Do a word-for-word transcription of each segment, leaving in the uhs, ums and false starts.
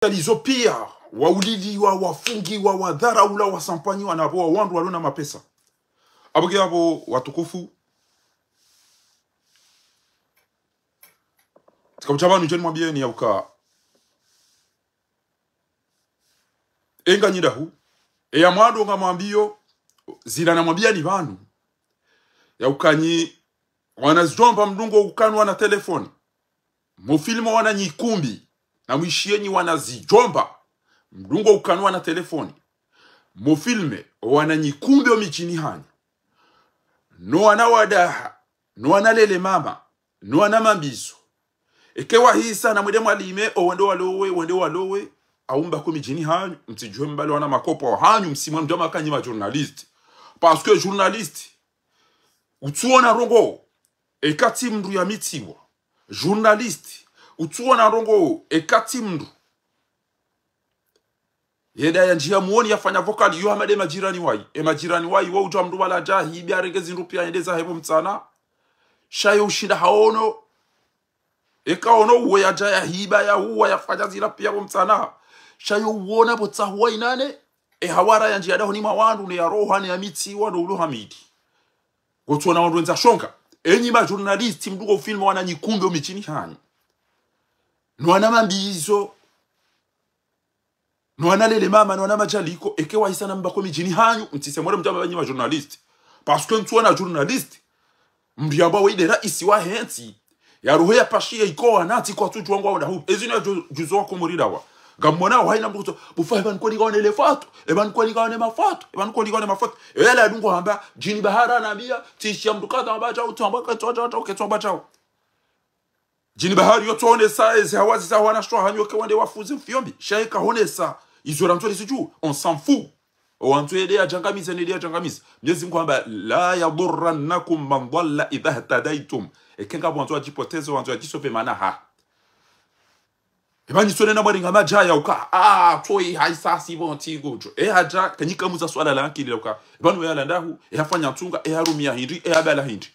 Lizo pia, wauliliwa, wafungiwa, wadharaula, wasampanyiwa na pvo wandru walona mapesa. Apvo nge apvo watukufu. Tsika ucha pvanu ndjeni mwambiyeni yauka. Enga nyi dahu. Eya mwando ngamwambiyo, zila namwambiyani pvanu. Yauka nyi wana zidjomba mdungo ukana wana telefoni. Mufilme wana nyikumbi. Na mwishiyenyi wana zidjomba. Mdungo ukana wana telefoni. Mufilme wana nyikumbi omidjini hanyu. No wana wadaha. No wana lele mama. No wana mambizo. Eke wahisa namwende mwalime, owende walowe, wende walowe. Au mbaki omidjini hanyu, mtsidjuhe mbali wana makopo hanyu, msimwe mdjama kanyi ma journaliste. Parce que journaliste, utsuona ndrongo, eka tsi mndru yamitiwa. Journaliste, utsuona ndrongo, eka tsi mndru. Yenda yandjiya muoni yafanya vocal, yo hama nde majirani wayi. E majirani wayi, wo udja mndru wala dja, hibi arenge zindru pia yende zahe pvo mtsana. Sha yo ushinda haono. Eka ono uwe yadja yahiba, yahuwa, yafanya zila pia pvo mtsana. Sha yo uona pvo tsahuwa inane. E hawara yandjiya dahoni mwa wandru, ne yaroha, ne yamitiwa, no ulo hamidi. Ngotsuona wandru wendza shonga. Enyi ma journaliste, mdungo ufilme wana nyikumbi omidjini hanyu. No wana mambizo. No wana lele mama, no wana madjaliko, eke wahisa nambaki omidjini hanyu, mtsise mwere mdjama banyi ma journaliste. Parce que ntsuona journaliste. Mndru yamba we nde raisi wahe ntsi. Yarohe yapashiye iko wanatsi kwatsudjuwa ngwawo ndahu. Ezi ni ya dju-, djuzo wa Komori dawa. Ngamwona wahayina mndru kutso, bufa eba nkweli ngwane le foto, eba nkweli ngwane mafoto, eba nkweli ngwane mafoto. Eyala yadungo hamba, djini bahara nambiya, tsishiya mndru kadha wamba djau, tsu wamba ketsu djau, ketsu wamba djau. Djini bahari yo tsuonesa ezi hawazi za wana shwa hanyu ke wende wafuze mfiyombi. Sha eka honesa izo randzo lisi dju, on s'en fout. Owandzo yende yadjangamize, nende yadjangamize. Mnyezi Mngu hamba, لا يضركم من ضل إذا اهتديتم. Eke ngapvo wandzo yadjipoteze, wandzo yadjisove mana ha. Eba nyi tsone na mwaringa madjaya uka, ah, tsoi haisa si pvo ntsi ngudjo. E hadja, kanyika muza swala la ankili la uka. Eba nu yala ndahu, e hafanya ntsunga, e harumia hindri, e habala hindri.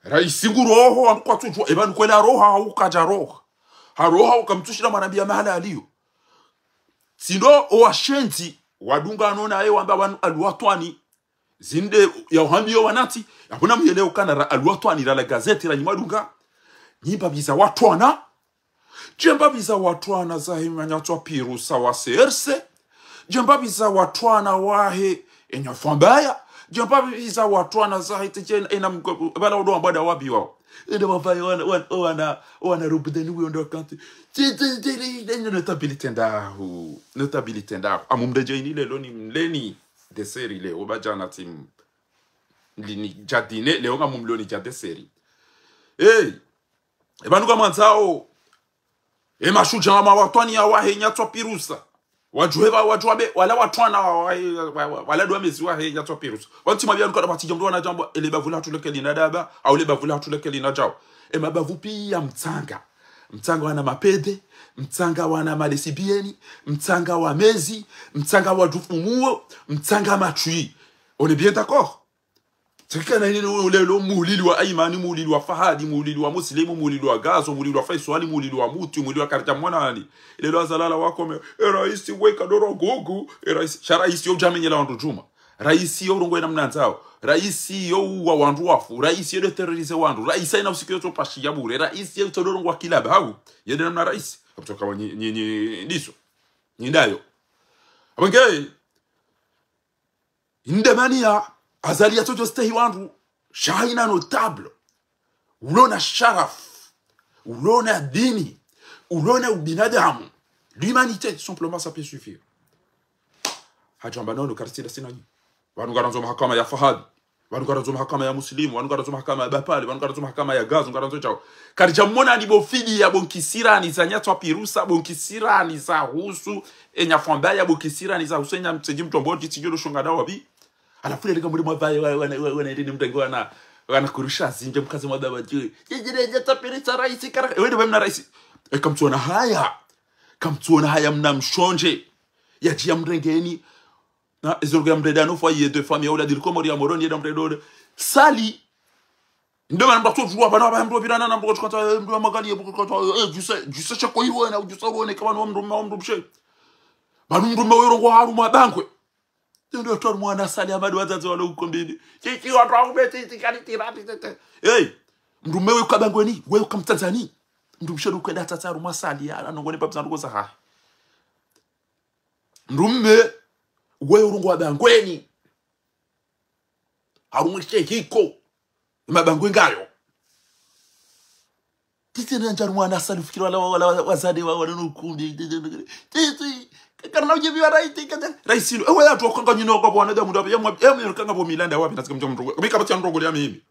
Raisi nguroho, wandru kwatsudjuwa, eba nukwela roha, hau kadja roha. Haroha, ukamtsushila mwanambiya mahala aliyo. Tsindo, owashenzi, wadungano naye wamba wanu alwatwani. Zinde, ya uhambiyo wanatsi, yapvo namuyelewe ukana ra alwatwani, ra la gazeti, ra nyi mwadunga. Nyi mbapvi za watwana. Dje mbapvi za watwana zahe manyatswa pirusa wa C R C. Dje mbapvi za watwana wahe enyafambaya. Dje mbapvi za watwana zahe tse ena mgo-, bala udo wambwa nda wapvi wao. Ende wapvaye wana, wana, wana, wana rubudeni wuyo ndo kanti. Tsi, tsi, tsi, tsi, notabilité ndahu. Notabilité ndahu. Amumdeje ini lelo nimleni. Deseri leo, ba djana tsi m-, lini dja dîner, leo ngamumloni dja deseri. Hey! Eba nuka mwandzao. E mashudja wa mawatwani ya wahe nyatswa pirusa. Wadjuheba, wadjuwabe, wala watwana wa, wa, wa, wa, wala dwa mezi wahe nyatswa pirusa. Wantsi mabia nuka dapatidja mndru wana djambo, ele bavu la hatuleke lina daba, au le bavu la hatuleke lina djao. E mabavu pia mtsanga. Mtsanga wana mapede, mtsanga wana malesibieni, mtsanga wa mezi, mtsanga wa dufumuo, mtsanga matswi. On est bien d'accord? Tsikana ini lelo, lelo muulili wa Aimani, muulili wa Fahadi, muulili wa Muslimu, muulili wa Gazo, muulili wa Faiswali, muulili wa Muti, muulili wa Karita Mwanani. Lelo azalala wakome, e raisi weka doro gugu, e raisi, sha raisi yo udjamenyela wandru djuma. Raisi yo urongowa ena mna ndzao. Raisi yo uwa wandru wafu. Raisi yo de terroriser wandru. Raisi haina usiku yo tso pashi ya bure. Raisi yo tso dorongowa kila bahu. Yende namna raisi. Kamtsoka wa nyi, nyi, nyi, ndiso. Nyi ndayo. Abangei. Inde maniya, Azali yatsodjo stehi wandru, sha haina notable. Ulona sharaf, ulona dini, ulona ubinadamu. L'humanité, tout simplement, ça peut suffire. Hadjamba nono, karitsi nda sinanyi. Wanu ngarandzo mahakama ya Fahadi. Wanu ngarandzo mahakama ya Muslimu, wanu ngarandzo mahakama ya Bapale, wanu ngarandzo mahakama ya Gazo, ngarandzo djao. Karidja mona ni bo fidiya, bo nkisirani za nyatswa pirusa, bo nkisirani za husu, enyafambaya, bo nkisirani za husu, enyamtsedji mtombo, djitsidjo lo shonga dawa bi. Halafu lele kamuri mwapvaye, wa, wa, wa, wa, wana irene mtenge wana, wana kurusha zindje mkaze mwababa djwe. Djidjire, djatsa pirusa raisi, kara, e wende mna raisi. E kamtsuona haya. Kamtsuona haya mna mshondje. Yadjiya mrengeni. Na, ezo ruga ya mreda no fwa ye de famille ya ula diri Komori ya Moroni, yeda mreda ule. Sali. Ndo mana mndru atsodjuwa pvanu apvaha mndru opvirana na mndru kotsi kata, eh, mndru wa makali, eh, kotsi kata, eh, djuse, djuse shako iwena, djuse uwone kama wa mndru, wa mndru mshe. Pvanu mndru mme werongoa harumwa bangwe. Ndo wandru harumwa na sali amadi wadzadze walo ukombini. Chichi wandru waume, chichi kali tirati, tete. Hey, mndru mme we uka bangweni, we uka mtsandzani. Mndru mshe ndo kwenda tsatsa harumwa sali, ya, anongone papisa ndrongoo zahahe. Mndru mme, we urongoa bangweni. Harumwa she hiko. Mabangwe ngayo. Titi na ndjaru mwana sali ufikiri wala, wala, wala, wazade wa, wala no ukumbi. Titi, karina udjebi wa raisi, kata, raisi lo. Ewe ya tu wakanga nyino kwa bwana damu ndabi, ya mwa, ya mwa kanga bo milanda wapi, nasika mdja mrongo. Mika bati ya mrongo ya mimi.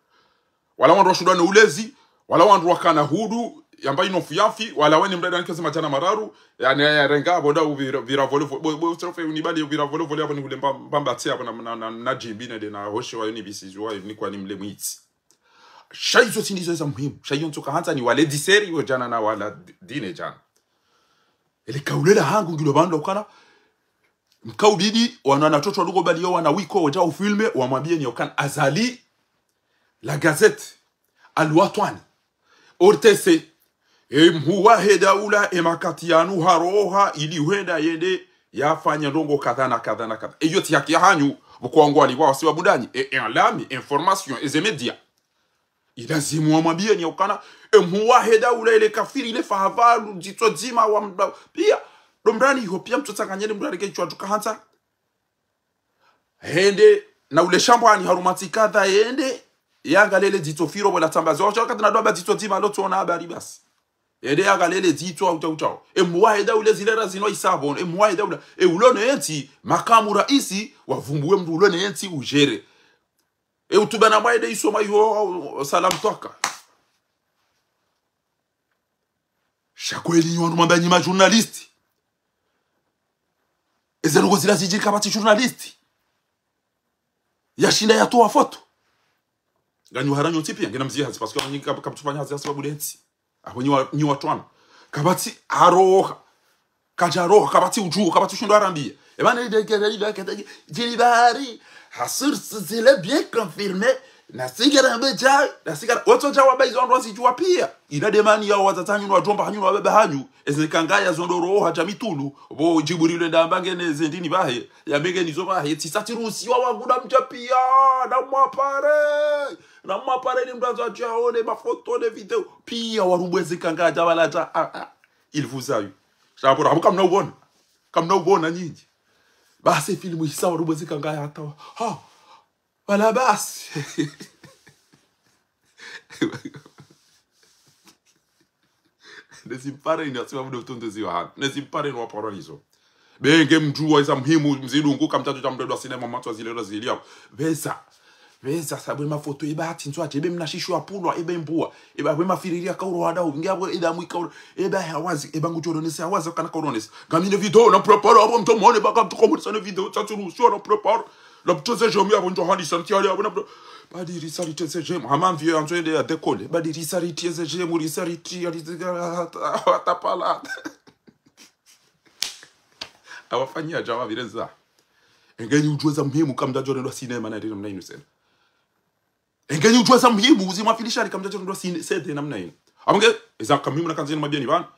Wala wandru washindwa ne ulezi, wala wandru wakana hudu, yamba ino fuyafi, wala weni mdada nikezi madjana mararu, yani ya renga, bo nda uvira, vira vole, vo-, bo, bo, strofe unibali uvira vole, vole, hapo ni hule mba, mba, mbatsi, hapo na, na, na, na djimbi, na de na hoshe wa unibisi, wa ni kwa ni mle mwitsi. Sha izo tsi ndizo za muhimu. Sha iyo ntsoka handza ni wale diseri, yo djana na wala di-, dine djana. Ele kaule lahangu ngilo pvanu ukana, mkaubidi, wana na toto walugo bali yo wana wiko, wadja ufilme, wamwambie ni ukana Azali, La Gazette, Al Watwan, O R T C, e mhuu wahe daula, e makati yanu haroha, ili hwenda yende, yafanya ndrongoo kadha na kadha na kadha. Eyo tsi haki yahanyu, pvoko wangu wali wa wasiwa budani, e, e alami, information, e ze média. Ilazimu wamwambie ni ukana, e mhuu wahe daula, ile kafiri, ile fahavalu, dzitso dzima, wa mda-, pia, ndo mrani iho, pia mtsotsanganye, ndo mrani ke chwa tuka handza. Hende, na ule shambwani harumwa ntsi kadha hende, yangalie le dzitso firo, wala tsamba zo, wakati na ndo amba dzitso dzima, lo tsona habari basi. Hende yangalie le dzitso, au chau chau. E mhuu wahe daula zile razino isabon, e mhuu wahe daula, e ulo ne ntsi, makamu raisi, wavumbuwe mndru ulo ne ntsi ujere. E utuba na mwaide isoma yo, salam twaka. Sha kweli nyi wandru mwamba nyi ma journaliste. Eze ndrongoo zila zidjiri kapvatsi journaliste yashinda yatowa foto. Nganyu hara nyontsi pia, ngena mzie hazi, parce que nyi kap-, kaptsufanya hazi hasibabu le ntsi. Aho nyi wa-, nyi watwana. Kapvatsi haroha. Kadja roha, kapvatsi udjuo, kapvatsi ushindo harambia. Eba ne de kere, de kere, djiri bahari. Ha source zile bien confirmé. Na sigara mbeja, na sigara, otso dja wamba izo wandru wazidjuwa pia. Ila demani ya wadzadze hanyu, no wadjomba hanyu, no wababa hanyu. Eze kangaya zo ndo roha dja mitulu. Bo Djibril enda amba ngene ze ndini bahe. Ya menge nizo bahe. Tsisa tsiruhusiwa wangu na mdja pia. Na mwapare. Na mwapare ni mndru andzo adje aone mafoto ne video. Pia warubwe eze kangaya dja wala dja. Ah, ah. Il vous a eu. Sha pvo, habu kamna ubona. Kamna ubona nyinyi. Basi filmu isa warubwe eze kangaya hata wa. Ha. Wala basi. Nezi mpare ni asiwa mudo utondo ziwa hanu. Nezi mpare ni waparwa nizo. Benge mdjuwa iza muhimu mzidungu kamtsatsu dja mndru wa sinema matswa zile ro zili yao. Beza. Beza sabu ema foto eba hatsi ntswa dje ebe mna shisho ya pulwa ebe mbuwa. Eba we mafiriri ya kauro wada ubingi abo eda mwi kauro. Eba ya wazi eba ngudjo ronese ya wazi kana kauro ronese. Ngamine video na prepare abo mtso mwone baka mtso komorisa ne video tsatsu ruhusiwa na prepare. La pteze jemu ya bonjo hali santi hali ya bona. Badi risali teze jemu. Hama mvio yandzo ende ya décoller. Badi risali teze jemu, risali ti, risali hata, hata pala. Awafanyia djawa vireza. Engeni udjuwa za muhimu kamdja djo rendwa sinema na ndina mna inu sena. Engeni udjuwa za muhimu, uzi mwafilisha ni kamdja djo rendwa sine-, sede namna inu. Amunge, eza ka muhimu na kanzeni mabiani bana.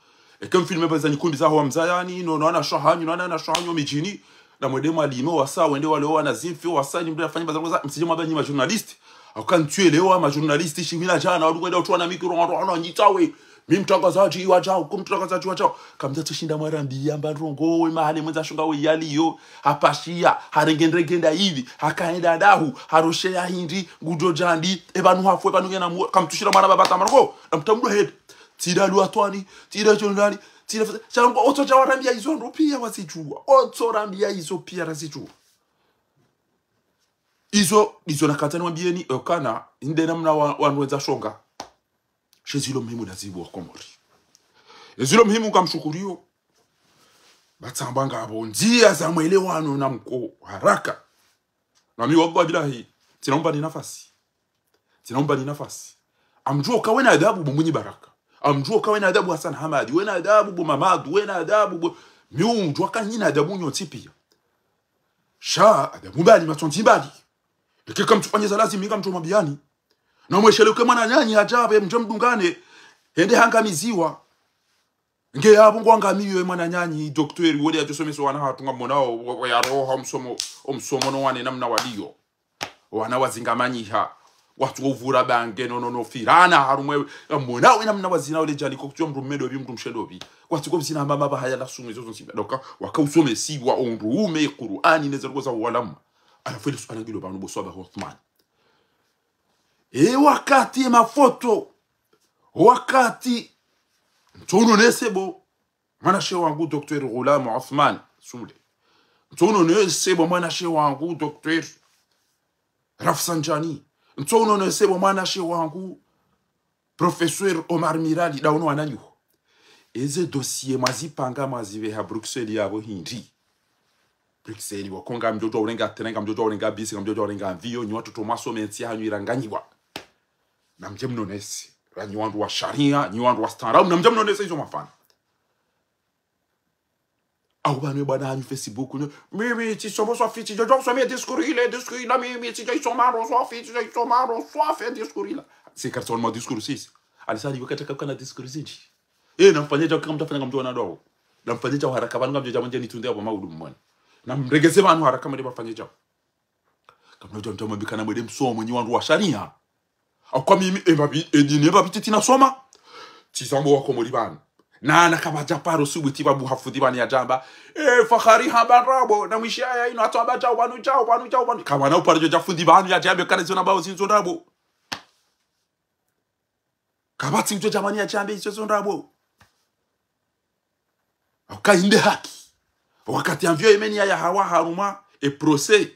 Eke mfilme baza nyikumbi za ho wa mzayani, no, no, ana shahanyu, no, ana, ana shahanyu wa midjini. Na mwende mwalime, wasa, wende wale, wana zimfi, wasa, ni mndru afanye baza, msidje mwamba nyi ma journaliste. Au ka ntsuelewa ma journaliste, shimina djana, wadu kwenda utsuwa na mikro, wadu, wadu, nyitawe. Mi mtrangazadji wadjao, ku mtrangazadji wadjao. Kamdja tsushinda mwarambiya mba ndrongoo, we mahale mwendza shunga we yaliyo. Hapashiya, harenge ndrenge nda hivi, hakaenda dahu, haroshe ya hindri, ngudjo djandi, eba nu hafu, eba nu ngena mu-, kamtsushinda mwaramba bata mrongoo, na mtamdwa hende. Tsida luatwani, tsida chondani, tsida fasa. Sha ngo, otso dja warambiya izo ndro piya wazidjuwa. Otso rambiya izo piya razidjuwa. Izo, izo na katsani wambieni, okana, inde namna wa, wandru wendza shonga. She zilo muhimu na zibu wa Komori. Ezilo muhimu kamshukuriyo. Batsamba ngapvo ndziya za mwelewano na mko haraka. Na mi wallahi billahi, tsina umba ni nafasi. Tsina umba ni nafasi. Amdjuwa uka wena adabu bo Mwinyi Baraka. Amdjuwa uka wena adabu Hassan Hamadi. Wena adabu bo Mamadu. Wena adabu bo, mi umdjuwa ka nyina adabu nyontsi piya. Sha adabu mbali, matsondzi mbali. Eke kamtsufanya za lazimu, mi ngamtso mwambiani. Na mwesheleuke mwananyanyi hadja pvo mdje mdungane, hende hangamiziwa. Nge yapvo ngwangamiyo ye mwananyanyi, docteur, wole yadjosomesa wana hatru ngamwonao, wa, wa, ya roha omsomo, omsomo no wane namna waliyo. Wana wazingamanyiha, watsu wovura bange, no, no, no, firana, harumwa, ngamwonao ye namna wazina wole djani, ko kutsuwa mdru mme ndopvi, mdru mshe ndopvi. Kwatsi ko mzina mama pvahaya la sumu izo zontsi. Donc, waka usomesiwa, ondru ume, Qur'ani, neze ndrongo za uwalamu. Halafu ele suala ngilo pvanu bo swahaba Uthman. E wakati e mafoto, wakati, ntsononese bo, mwanashe wangu docteur Ghulam Uthman Sule. Ntsononese bo mwanashe wangu docteur Rafsanjani. Ntsononese bo mwanashe wangu professeur Omar Mirali, ndawono wananyuho. Eze dossier mwazipanga mwazipveha Bruxelles yapvo hindri. Bruxelles, wako ngamdjodjuwa urenga train, ngamdjodjuwa urenga bisi, ngamdjodjuwa urenga avion, nyi watoto mwasome ntsi yahanyu iranganyiwa. Namdje mnonese, nyi wandru wa sharia, nyi wandru wa staarabu, namdje mnonese izo mwafanya. Au pvanu e bwana hanyu Facebook, nyo, mimi, tsisomo swafi, tsidjodjuwa usome discours ile, discours ila, mimi, tsidja isoma ro swafi, tsidja isoma ro swafi, discours ila. Si karisoma discours sisi. Alisali, wakati kakana discours zindji. Eh, namfanye djao, kamtafanya kamdjuwa na dwao. Namfanye djao haraka, pvanu ngamdjo dja mwenje nitunde yapvo maudu mwana. Namregeze pvanu haraka, mwende mfanye djao. Kamdjo dja mdja mwambikana mwende msomo, nyi wandru wa sharia. Au kwa mimi, e pvapvi, e dini, e pvapvi titi nasoma. Tsizambo wa Komori pvanu. Na, na kapvadja paro subuti pvapvo hafudhi pvani yadjamba. E, Fakhari hamba ndrabo, na mwishi aya inu, hata hamba djao pvanu, djao pvanu, djao pvanu. Kamwana uparo djo dja fundhi pvanu yadjambe kana izo nambao zindzo ndrabo. Kapvatsi mdru djamani yadjambe izo zo ndrabo. Au ka inde haki. Wakati avion ya Yemeni ya, yahawa harumwa, e procès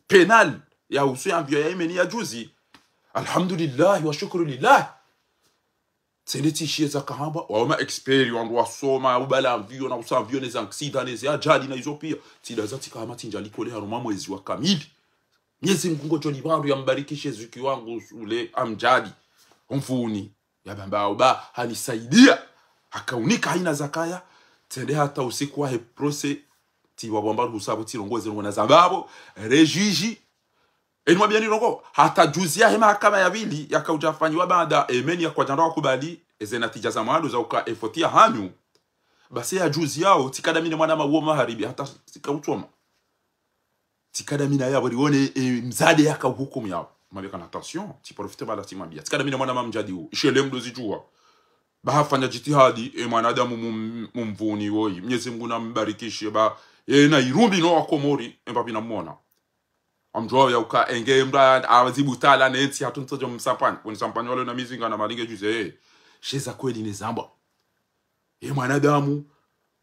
pénal ya uhusu avion ya Yemeni ya juzi. Alhamdulillah, wa shukru lillah. Tsende tsishiye za kahamba, wao ma expert, wandru wasoma, ubala avion, na usa avion, neze accident, neze ajali, na izo pia. Tsidaza tsikahama tsindja likoli harumwa mwezi wa kamili. Mnyezi Mngu ngudjo lipvandru yambarikishe zuki wangu Sule Amdjadi. Omvuni. Yabamba uba hanisaidia. Hakaunika haina zakaya. Tsende hata usiku wahe procès. Tsiwabwamba ruhusa pvo tsirongoze ndrongo nazambapvo. Rejiji. Eni mwambia nirongoe. Hata juzi yahe mahakama ya pvili yakaudja fanyiwa baada Yemeni yakwadjandra wakubali. Eze natija za mwando za uka e foti yahanyu. Basi ya juzi yao, tsikada mi ne mwana mauo maharibi, hata tsika utsoma. Tsikada mi na yapvo rione, e, mdzadze yaka uhukumu yapvo. Mwambia kana attention, tsiprofite pvala tsimwambia. Tsikada mi na mwana ma Mdjadi u, ishele mdo zidjuwa. Ba hafanya jitihadi, e mwanadamu mum-, mumvuni woyi. Mnyezi Mngu nambarikishe ba, e, na irumbi no wa Komori, e mbapvi namwona. Amdjuwa ya uka, enge mda, azibu tala, ne ntsi hatru ntsodjo msampani. Kuni sampani wale na mizinga na malinge juzi, e. Sheza kweli ne zamba. Ye mwanadamu,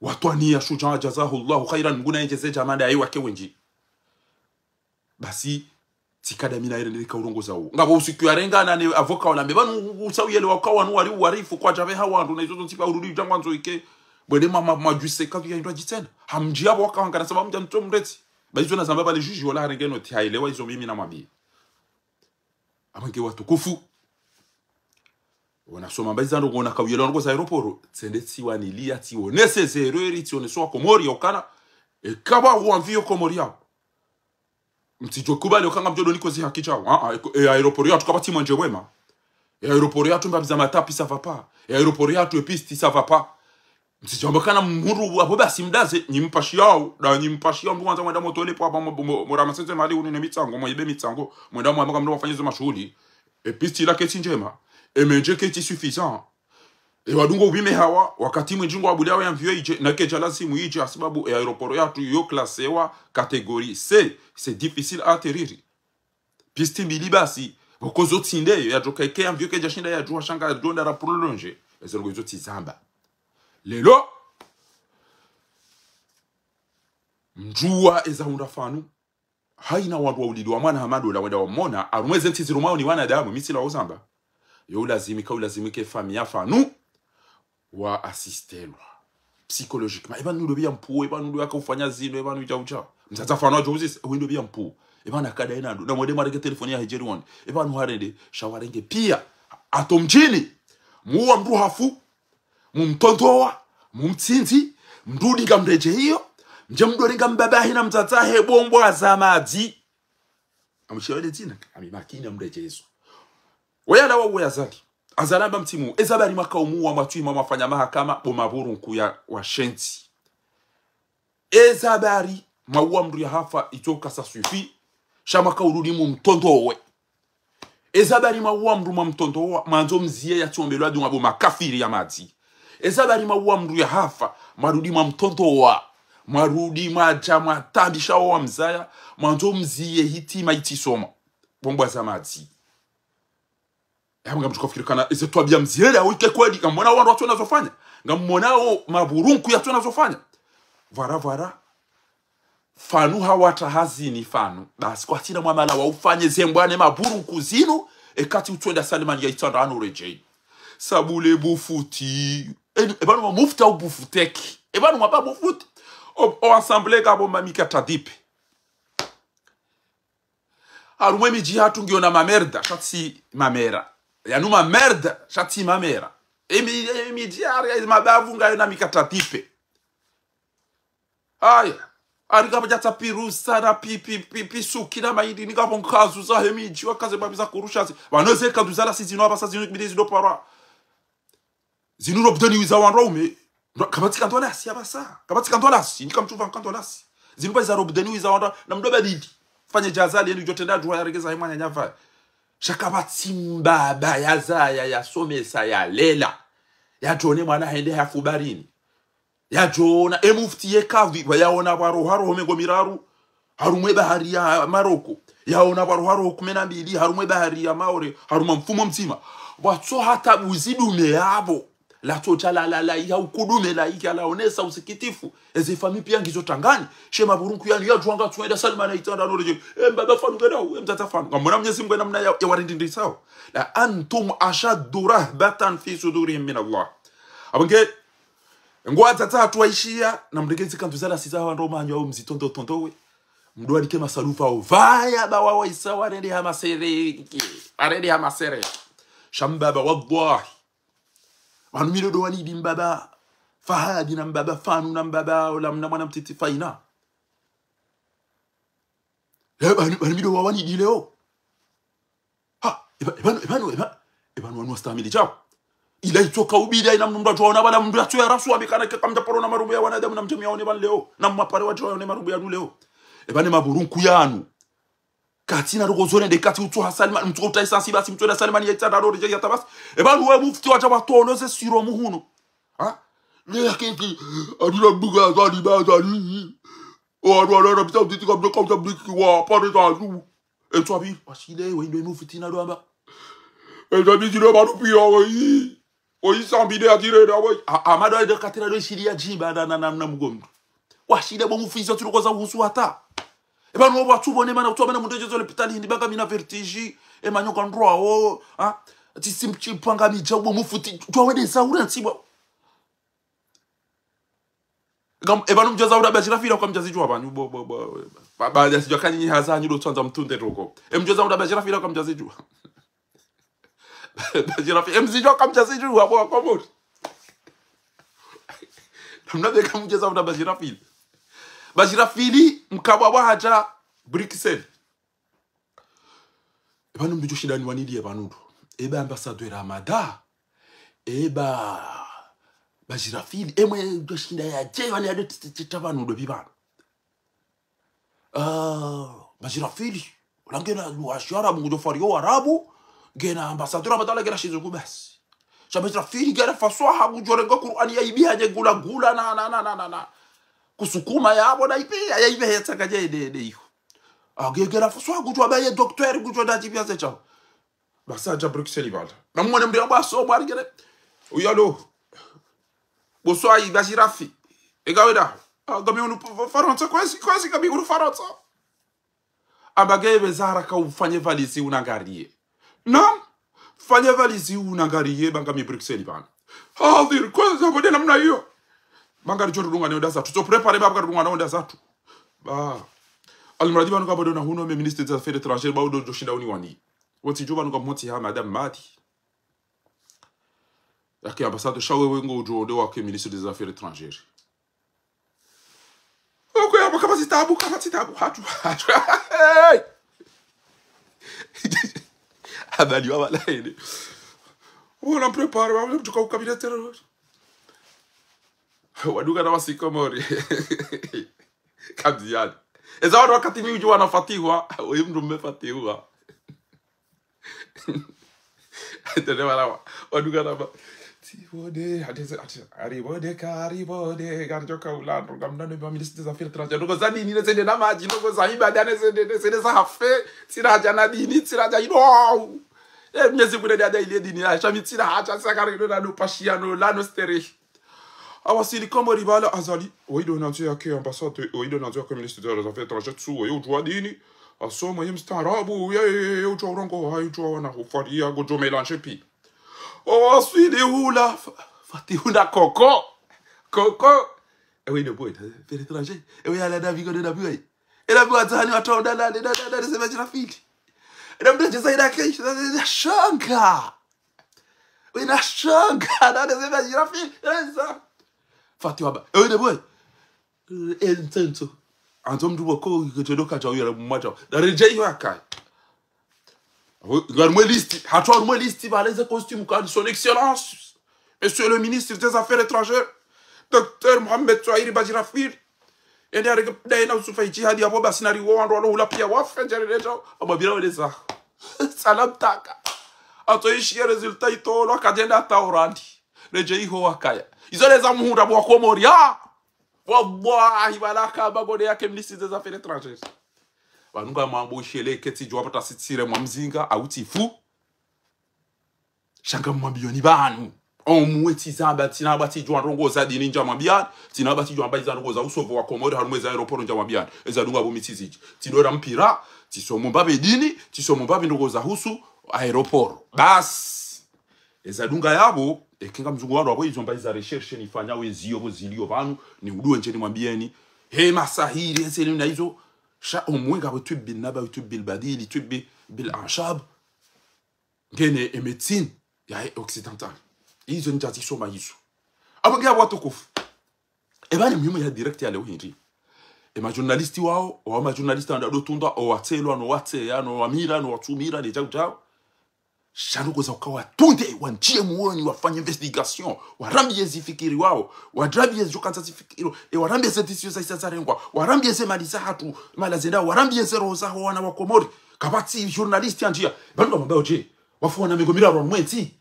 watwaniya shujaa, jazahullahu khairan, Mngu naendjeze djamanda yayi wake wendji. Basi, tsikada mi na yele nilika urongoza uwo. Ngapvo usiku yarengana ne avocat wala mbe, pvanu usauyele waka wanu wari uwarifu kwadjapveha wandru, na izo zontsi pia urudi udja ngwandzo ike. Bwede ma, ma, madjuse katu ya indwa djitsena. Hamdji yapvo waka wangana sababu mdja mtso mretsi. Ba izo nazamba pvale juji wala harenge noti haelewa izo mimi namwambia. Amba nge watukufu. Wona soma mba iza ndrongo na kauyelewa ndrongo za aéroport. Tsende tsiwanilia, tsionese ze erreur, tsionese wa Komori ya ukana. E kaba uamvio Komori yao. Mtsidjo kubali uka ngamdjo doni kozi haki djao. Ah, ah, e, e aéroport yatru kapvatsi mwendje wema. E aéroport yatru mbapvi za matapi ça va pas. E aéroport yatru e piste ça va pas. Mtsidjamba kana mhuru apvo basi mdaze, nyi mpashiyao, da nyi mpashiyao, mndru wandza mwenda motole pvo apvo mo, mo, mo, mo ramaseze mali unu ne mitsango, mo ibe mitsango, mwenda mwamba kamndru wafanye zo mashuhuli. E piste ila ketsi ndjema, e mendje ketsi suffisant. E wadungo upvime hawa, wakati mwindji ngwabuliao ye avion idje, na kedja lazimu idje, hasibabu e aéroport yatru yo classewa catégorie C, c'est difficile à atterrir. Piste mbili basi, pvoko zo tsi ndeyo, yadjoka ike avion kedja shinda yadjuha sha ngadjo nda ra prolonger. Ezo ndrongo izo tsizamba. Lelo, mdjuwa eza hundra pvanu, haina wandru wa ulili wa mwana hama ndola wenda wamwona, harumwa eze ntsi zirumwao ni wanadamu, mi tsila wa uzamba. Yo ulazimika, ulazimike famiyi ya pvanu, wa assistelwa. Psychologiquement. E pvanu ndo pvia mpuo, e pvanu ndo yaka ufanya zinu, e pvanu idja udja. Mdzadze pvanu adjo uzisa, we ndo pvia mpuo. E pvanu akada ina ndo. Na mwende mwarenge telefoni ya hedjeri wone. E pvanu harende, sha warenge pia. Ato mdjini. Muwa mndru hafu. Mumtondowa. Mumtsindzi. Mndru udinga mredjeyi yo. Mdje mdo renga mbaba hina mdzadze he bombwa za madzi. Amshiwa le dzina. Ami makini amredjeyi zo. Weyala wawe Azali. Azali amba mtsimu. Eza bari makaumu wa matwima mafanya mahakama bo maburunku ya washenzi. Eza bari mauwa mndru ya hafa itoka ça suffit. Sha makaurudi mu mtondowe. Eza bari mauwa mndru mwa mtondowa, mwandzo mziye ya tsiombelwa dunga bo makafiri ya madzi. Eza bari mauwa mndru ya hafa, mwarudi mwa mtondowa. Mwarudi mwadja mwatambisha wa mzaya, mwandzo mziye hitima itisoma. Bombwa za madzi. Ya mga mtuka fikiri kana, eze twabia mziye le, awike kweli, ngamwona wandru watsona zofanya. Ngamwona o maburunku yatsona zofanya. Vwara, vwara. Fanu hawata hazini fanu. Basi kwatsina mwamala wa ufanye zembwa ne maburunku zinu, ekati utswenda Salimani ya itsanda ano rejei. Sabule bufuti. Enu, ebanu wa mufti au bufuteki. Ebanu wa ba bufuti. O, o assemblée kabo mamika tadipe. Harumwe midji hatru ngiyo na mamerda, sha tsi mamera. Yanu mamerda, sha tsi mamera. Emi, emi midji hari ya mabavu ngayo na mikata pipe. Aya. Hari kapvadja tsa pirusa na pi, pi, pi, pi suki na maindi ni kapvo nkazu za he midji wakaze babi za kurusha zi. Pvanu ze kandu za lasi zinu apvasa zinu kibidi zido parwa. Zinu robdeni wiza wandru waume. Kapvatsi kandu lasi apvasa. Kapvatsi kandu lasi. Nika mtsuva kandu lasi. Zinu pva iza robdeni wiza wandru. Na mdo badidi. Fanye dja Azali yenu djo trenda djuwa yaregeza he mwananya pvaye. Sha kapvatsi mbaba yazaya, yasomesa, yalela. Yadjone mwana hende hafu barini. Yadjona, e mufti ye kadhi, pva yaona pvwa roha roho mengo miraru, harumwe bahari ya Maroko. Yaona pvwa roha roho kume na mbili, harumwe bahari ya Maore, harumwa mfumo mdzima. Pvwatso hata buzi dume yapvo. Latso tsa la, la, la, iha ukudume la, iha laonesa usikitifu. Eze fami pia ngizo tangani. She maburunku yanu yadjuwa ngatsuwenda Salimani ya itsanda no reje. E mbaba fanu ngena, e mdzadze fanu. Ngamwona Mnyezi Mngu ena mna ya, ya warindindisao. La antum ashaddu rahbatan fi sudurihim min Allah. Apvo nge, ngwadza tsatsu waishiya, na mrege zi kandu za lasi za wandru manyo au mzitondo tondowe. Mdo wanike masalufa o. Pvaya ba wa waisa warende ha masere. Warende ha masere. Sha mbaba, wallahi. Pvanu mi ndo wanidi mbaba Fahadi na mbaba Fanu na mbaba ola mna mwana mtiti Faina. Eh, pvanu, pvanu mi ndo wawanidi leo. Ha, epva-, epvanu, epvanu, epvanu, epvanu wanu wastahamili djao. Ila itsoka ubida ina mndru mndru adjuwa ona pvala mndru yatso ya rasu wabikana keka mdja paro na marumbu ya wanadamu na mdjemi yaone pvanu leo. Na mwapare wadjuwa yaone marumbu yanu leo. Epvanu maburunku yanu. Kati na roko zone nde kati utso ha Salimani, mtso uta esansi basi mtso na Salimani ya itsanda ro reje ya tabasi. Epvanu we mufti wadja watolo ze siro muhunu. Ha? Le ya keke, adula mbuga zali ba zali. O adula na pita utiti kamdjo kauta bliki wa pare za azu. Etso abi, washile, we ndo mufti na ndo amba. Etso abi zile marupi ya we. Oyi sambile ya tirenda, oyi. A-, amado ayi de katira do shili ya djiba na, na, na, na mgomdo. Washile bo mufti zo tiro koza uhusu hata. Epvanu wapvo atsubo ne mana, utsubo na mndru djezo lopitali hindi banga mina vertige, e manyoka ndrwa o, ha? Tsi simchi panga midja bo mufti, djuwa wende za ura ntsi bo. Ngam, epvanu mdjuwa za ura Bajirafili kwa mdjazidjuwa pvanu, bo, bo, bo, ba, ba, ya sidjuwa kanyi haza nyi do tsandza mtunde roko. E mdjuwa za ura Bajirafili kwa mdjazidjuwa. Bajirafili, e mzidjuwa kwa mdjazidjuwa, bo, kwa mori. Namna beka mdjuwa za ura Bajirafili. Bajirafili, mkabwa wa hadja, Bruxelles. Epvanu mndru djo shinda ni wanidi epvanu ndo. Eba ambassadeur Hamada. Eba Bajirafili. Emwe djo shinda ya dje, wani ya de titita pvanu ndo pvipvanu. Ah, Bajirafili. Ola ngena lugha ya shiarabu, ngudjo fariyo warabu. Ngena ambassadeur Hamada ola ngena shizungu basi. Sha Bajirafili ngena faswaha, ngudjo renga Kur'ani ya ibi hanye gula gula na, na, na, na, na, na. Kusukuma yapvo na ibi, ya ibi ya tsaka dje de, de iho. Agegera faswaha ngudjo amba ye docteur ngudjo nda djibi ya ze chao. Basi hadja Bruxelles pvala. Na mwone mndru yamba so mwari gere. Uyalo. Bonsoir, Bajirafi. Ega wenda. Ah, ngami unu F-, Farantsa, kwezi, kwezi ngami unu Farantsa. Amba nge epve Zahra ka ufanye valise unangariye. Naam, fanye valise unangariye, ba ngami Bruxelles pvanu. Hadhir, kwezi apvo de namna iyo. Ba ngaridjo rudunga ne onda zatru. Tso préparer ba ngaridunga ne onda zatru. Ba. Almuradi pvanu ka pvo de na huno me ministre des affaires étrangères, ba udo djo shinda uni wani. Wotsi djuwa pvanu ka motsi ha madame Madi. Yake ambassadeur, sha wewe ngo udjo de wake ministre des affaires étrangères. Oko ya kapvatsi tabu, kapvatsi tabu, hatru, hatru. Hey! Habari wa wala hende. Wala mprepare, wala mtsuka ukabila terror. Wadunga na wasi Komori. Kamziani. Eza wanu wakati mi udjuwa na Fatihu, oyi mndru mme Fatihu. Tende wala wa, wadunga na ma. Tsi bode, hadeze, hadeze, hari bode, kari bode, gari djoka ulandro, gamna ne ba ministre des affaires étrangères. Ndrongo za dini, ne zende na madji, ndrongo za ibada, ne zende, ne zende za hafe, tsina hadja na dini, tsina hadja ino. Eh, Mnyezi Mungu nde ada ile dini, ya, shami tsina hadja, sakari ino na no pashiano, la no stere. Awasili Komori bala Azali, oyi ndo nandzo yake ambassade, oyi ndo nandzo yake ministre des affaires étrangères, tsu, oyi udjuwa dini, asoma, ye mstaarabu, ye, ye, ye, udjuwa urongowa, ye udjuwa wana hufariya, ngodjo mélanger pi. Awasili hula, Fa-, Fatihu na koko, koko. Ewe ine boy, affaires étrangères, ewe yala na bigo na biwe. Ela biwa zani watu wa dala, dala, dala, dala, sema jina fiti. Ela mndru jeza ina kei, na, na, na shanga. Wina shanga, na, na, sema jina fiti. Eza. Fatihu hamba, ewe ine boy. Eh, ntsenso. Andzo mndru wako, kutsodoka dja uyo la mmadja. Na redjeyi wakaya. Ngari mwe liste, hatru ngari mwe liste, ba les costumes, ka son excellence, monsieur le ministre des affaires étrangères, docteur Mohamed Swahili Badjirafil. Ende arege daye na usufa ijihadi abo basi nari wo wandru walo hula piya wafe, djari redja, abo bila weleza. Salam taka. Atso ishi ya résultat itolwa, kadjenda ata orandi. Redjeyi ho wakaya. Izo leza muhundra bo wa Komori, ah! Wallahi, wala ka bagode yake ministre des affaires étrangères. Pvanu ngamwambo shele ketsi djuwa pvata sitsire mwa mzinga, au tsifu. Sha ngamwambiyo ni pvanu. Omwe tsi zamba, tsina ba tsi djuwa ndrongo za dini ndja mwambiyani, tsina ba tsi djuwa mba iza ndrongo za usovu wa Komori, harumwa eza aéroport ndja mwambiyani. Eza dunga bo mi tsi zidji. Tsi dora mpira, tsi somo mba be dini, tsi somo mba be ndrongo za husu, aéroport. Basi. Eza dunga yabo, eka ngamzunguha wandru wabo izo mba iza recherche nifanya we ziyo bo ziliyo pvanu, ni uduwe ndje nimwambiyeni. He masahiri, ese ni na izo, sha omwe ngapvo tibbi naba, tibbi badili, tibbi bil anshab. Ngene e médecine ya he occidentale. Izo ndja zisoma izo. Abo nge abo watukufu. Eba ni muhimu ya direct ya leo hindri. E ma journaliste wao, o ma journaliste anda do tunda, o watselwa, no watseya, no wamira, no watsumira, ne djau djau. Sha ndrongo za uka watunde, wandjiye mwoni, wafanye investigation, warambiye zifikiri wao, warambiye zidjo kandza zifikiri, e warambiye ze décision za isa zarengwa, warambiye ze mali za hatru, mala zenda, warambiye ze roho za ho wana wa Komori. Kapvatsi journaliste yandjiya, pvanu ngamwambao dje, wafu wana mengo miraru harumwa entsi.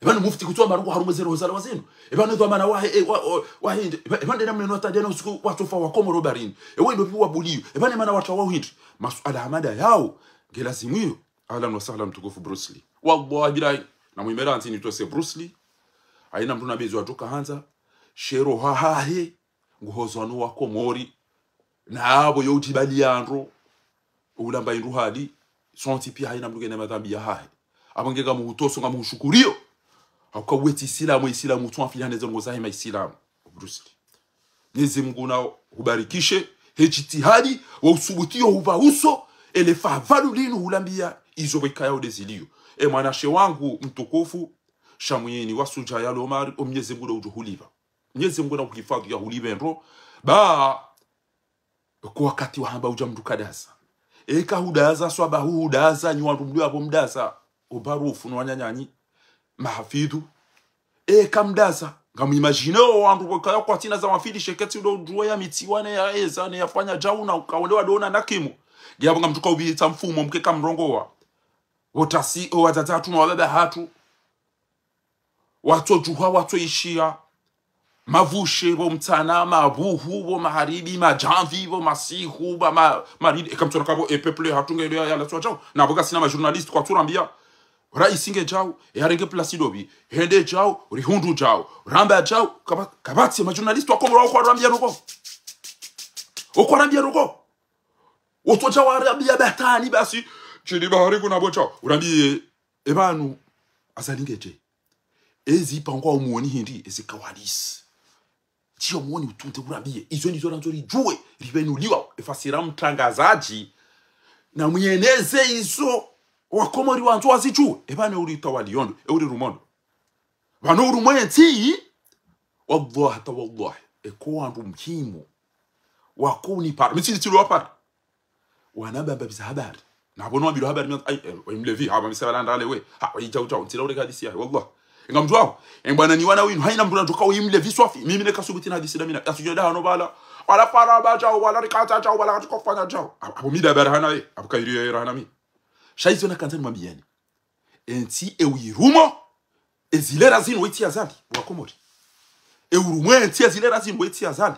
Eba ni mufti kutsuwa marongo harumwa ze roho za lawa zinu. Eba ni dhwamana wahe, e, wa, wa, wahe, eba, eba ndena mneno atadena usiku watsofa wa Komoro barini. Ewe ndo piwa buliyo. Eba ni mana wata wa uhindri. Masuala hama nda yao, nge lazimu iyo. Ahlan wa sahlan mtukufu Bruce Lee. Wallahi billahi. Na mwimera anzi nitwese Bruce Lee. Haina mndru na bezo atoka handza. She roho hahe. Nguhozwa no wa Komori. Na abo yo udjibali ya ndro. Ulamba indru hali. Sontsi piya haina mndru ngena madhambi ya hahe. Abo nge ngamuhutoso ngamuhushukuriyo. Hauka wetsi Isilamu, Isilamu utsu afilihane ze ndrongo zahe ma Isilamu. Bruce Lee. Mnyezi Mungu na hubarikishe, he jitihadi, wa usubutiyo huva uso, ele favalu linu hulambiya, izo bo ikaya ude ziliyo. E mwanashe wangu mtukufu, Shamwini, wa Sudja ya Lomari, o Mnyezi Mungu na udjo huliva. Mnyezi Mungu na huhifadhwi ya hulive ndro, ba, ko wakati wahamba udja mndru kadaza. Eka hudaza, swabahu hudaza, nyi wandru mlio abo mdaza, o Barufu no wananyanyi, mahafidhu. Eka mdaza, ngamwimagine o wandru bo kaya kwatsina za wafili sheketsi udo udjuwa ya mitsiwa ne ya eza, ne ya fanya djau na uka wende wadona na kimu. Nge abo ngamtsuka ubitsa mfumo mke kamrongowa. Otasi, o wadzadze hatru no wababa hatru. Watsodjuha, watsoishiya. Mavushe, bo mtsana, mabuhu, bo maharibi, madjamvi, bo masihu, ba ma, maridi. Eka mtsona kabo, e peuple hatru nge ya, ya la swa djau. Na bo kasina ma journaliste kwatsurambiya. Raisi nge djau, e harenge place dobi. Hende djau, rihundru djau. Ramba djau, kaba, kabatsi, ma journaliste wa Komoro, okwarambiya ndrongo. Okwarambiya ndrongo. Otsodja warambiya batani basi. Tshidi bahari kuna bo djau. Urambiye, e pvanu, Azali nge dje. Ezi pangwa omwoni hindri, ezi kawadisi. Tsiyo mwoni utunde urambiye. Izo ndizo randzo ridjuwe, ribenuliwa. Efasira mtrangazadji. Na mweneze izo, wa Komori wandzo wazidjuwe. E pvanu uri tawali yondo, e uri rumondo. Pvanu uri mwentsi, wallahi, ta wallahi. Eko wandru muhimu. Wako unipara. Mi tsi, tsi lo wapara. Wana bamba biza habari. Na pvo no wambilwa habari mia, ai, eh, we mlevi, haba misa bala ndale we. Ha, we idjau djau, ntsila ureka hadisi yahe, wallah. Inga mdjuwao, e mbwana ni wana winu, haina mdru nadjoka we mlevi swafi. Mimi neka subuti na hadisi damina, yasudjo nda hano bala. Wala fara ba djau, wala rikata djau, wala katukofanya djau. Abo, abo mi da bala hana we, abo kairi ye rahana mi. Sha izo nakandza nimwambiyeni. Entsi e wirumo, ezilera zinu we tsi Azali, wa Komori. E wirumo entsi ezilera zinu we tsi Azali.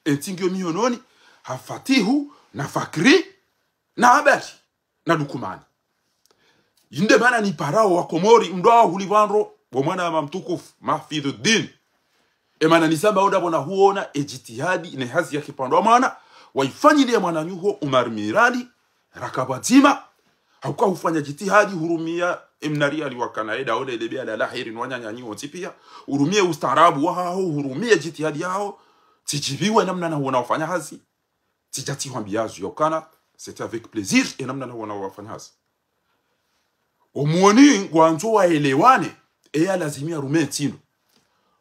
Entsi ngiyo mihononi, ha Fatihu, na Fakri, na Abari, na Lukumani. Inde mana niparao wa Komori, mdru wa huli pvandro, bo mwana wa mtukufu, Mahfidhuddin. E mana nizamba onda pvo na huona, e jitihadi, ne hazi ya kipvandro wa mwana, waifanyile mwananyuho Umar Mirali, raka pvwadzima, hauka hufanya jitihadi hurumia e mna riali wakana eda ole lebe ala laheri no wananyanyi wontsi pia, hurumie ustaarabu wahaho, hurumie jitihadi yaho, tsidjiviwa e namna na huona wafanya hazi, tsidja tsihwambiya zu yaukana, c'était avec plaisir, e namna na huona wafanya hazi. Omwoni ngwandzo waelewane, eya lazimi yarume ntsi inu.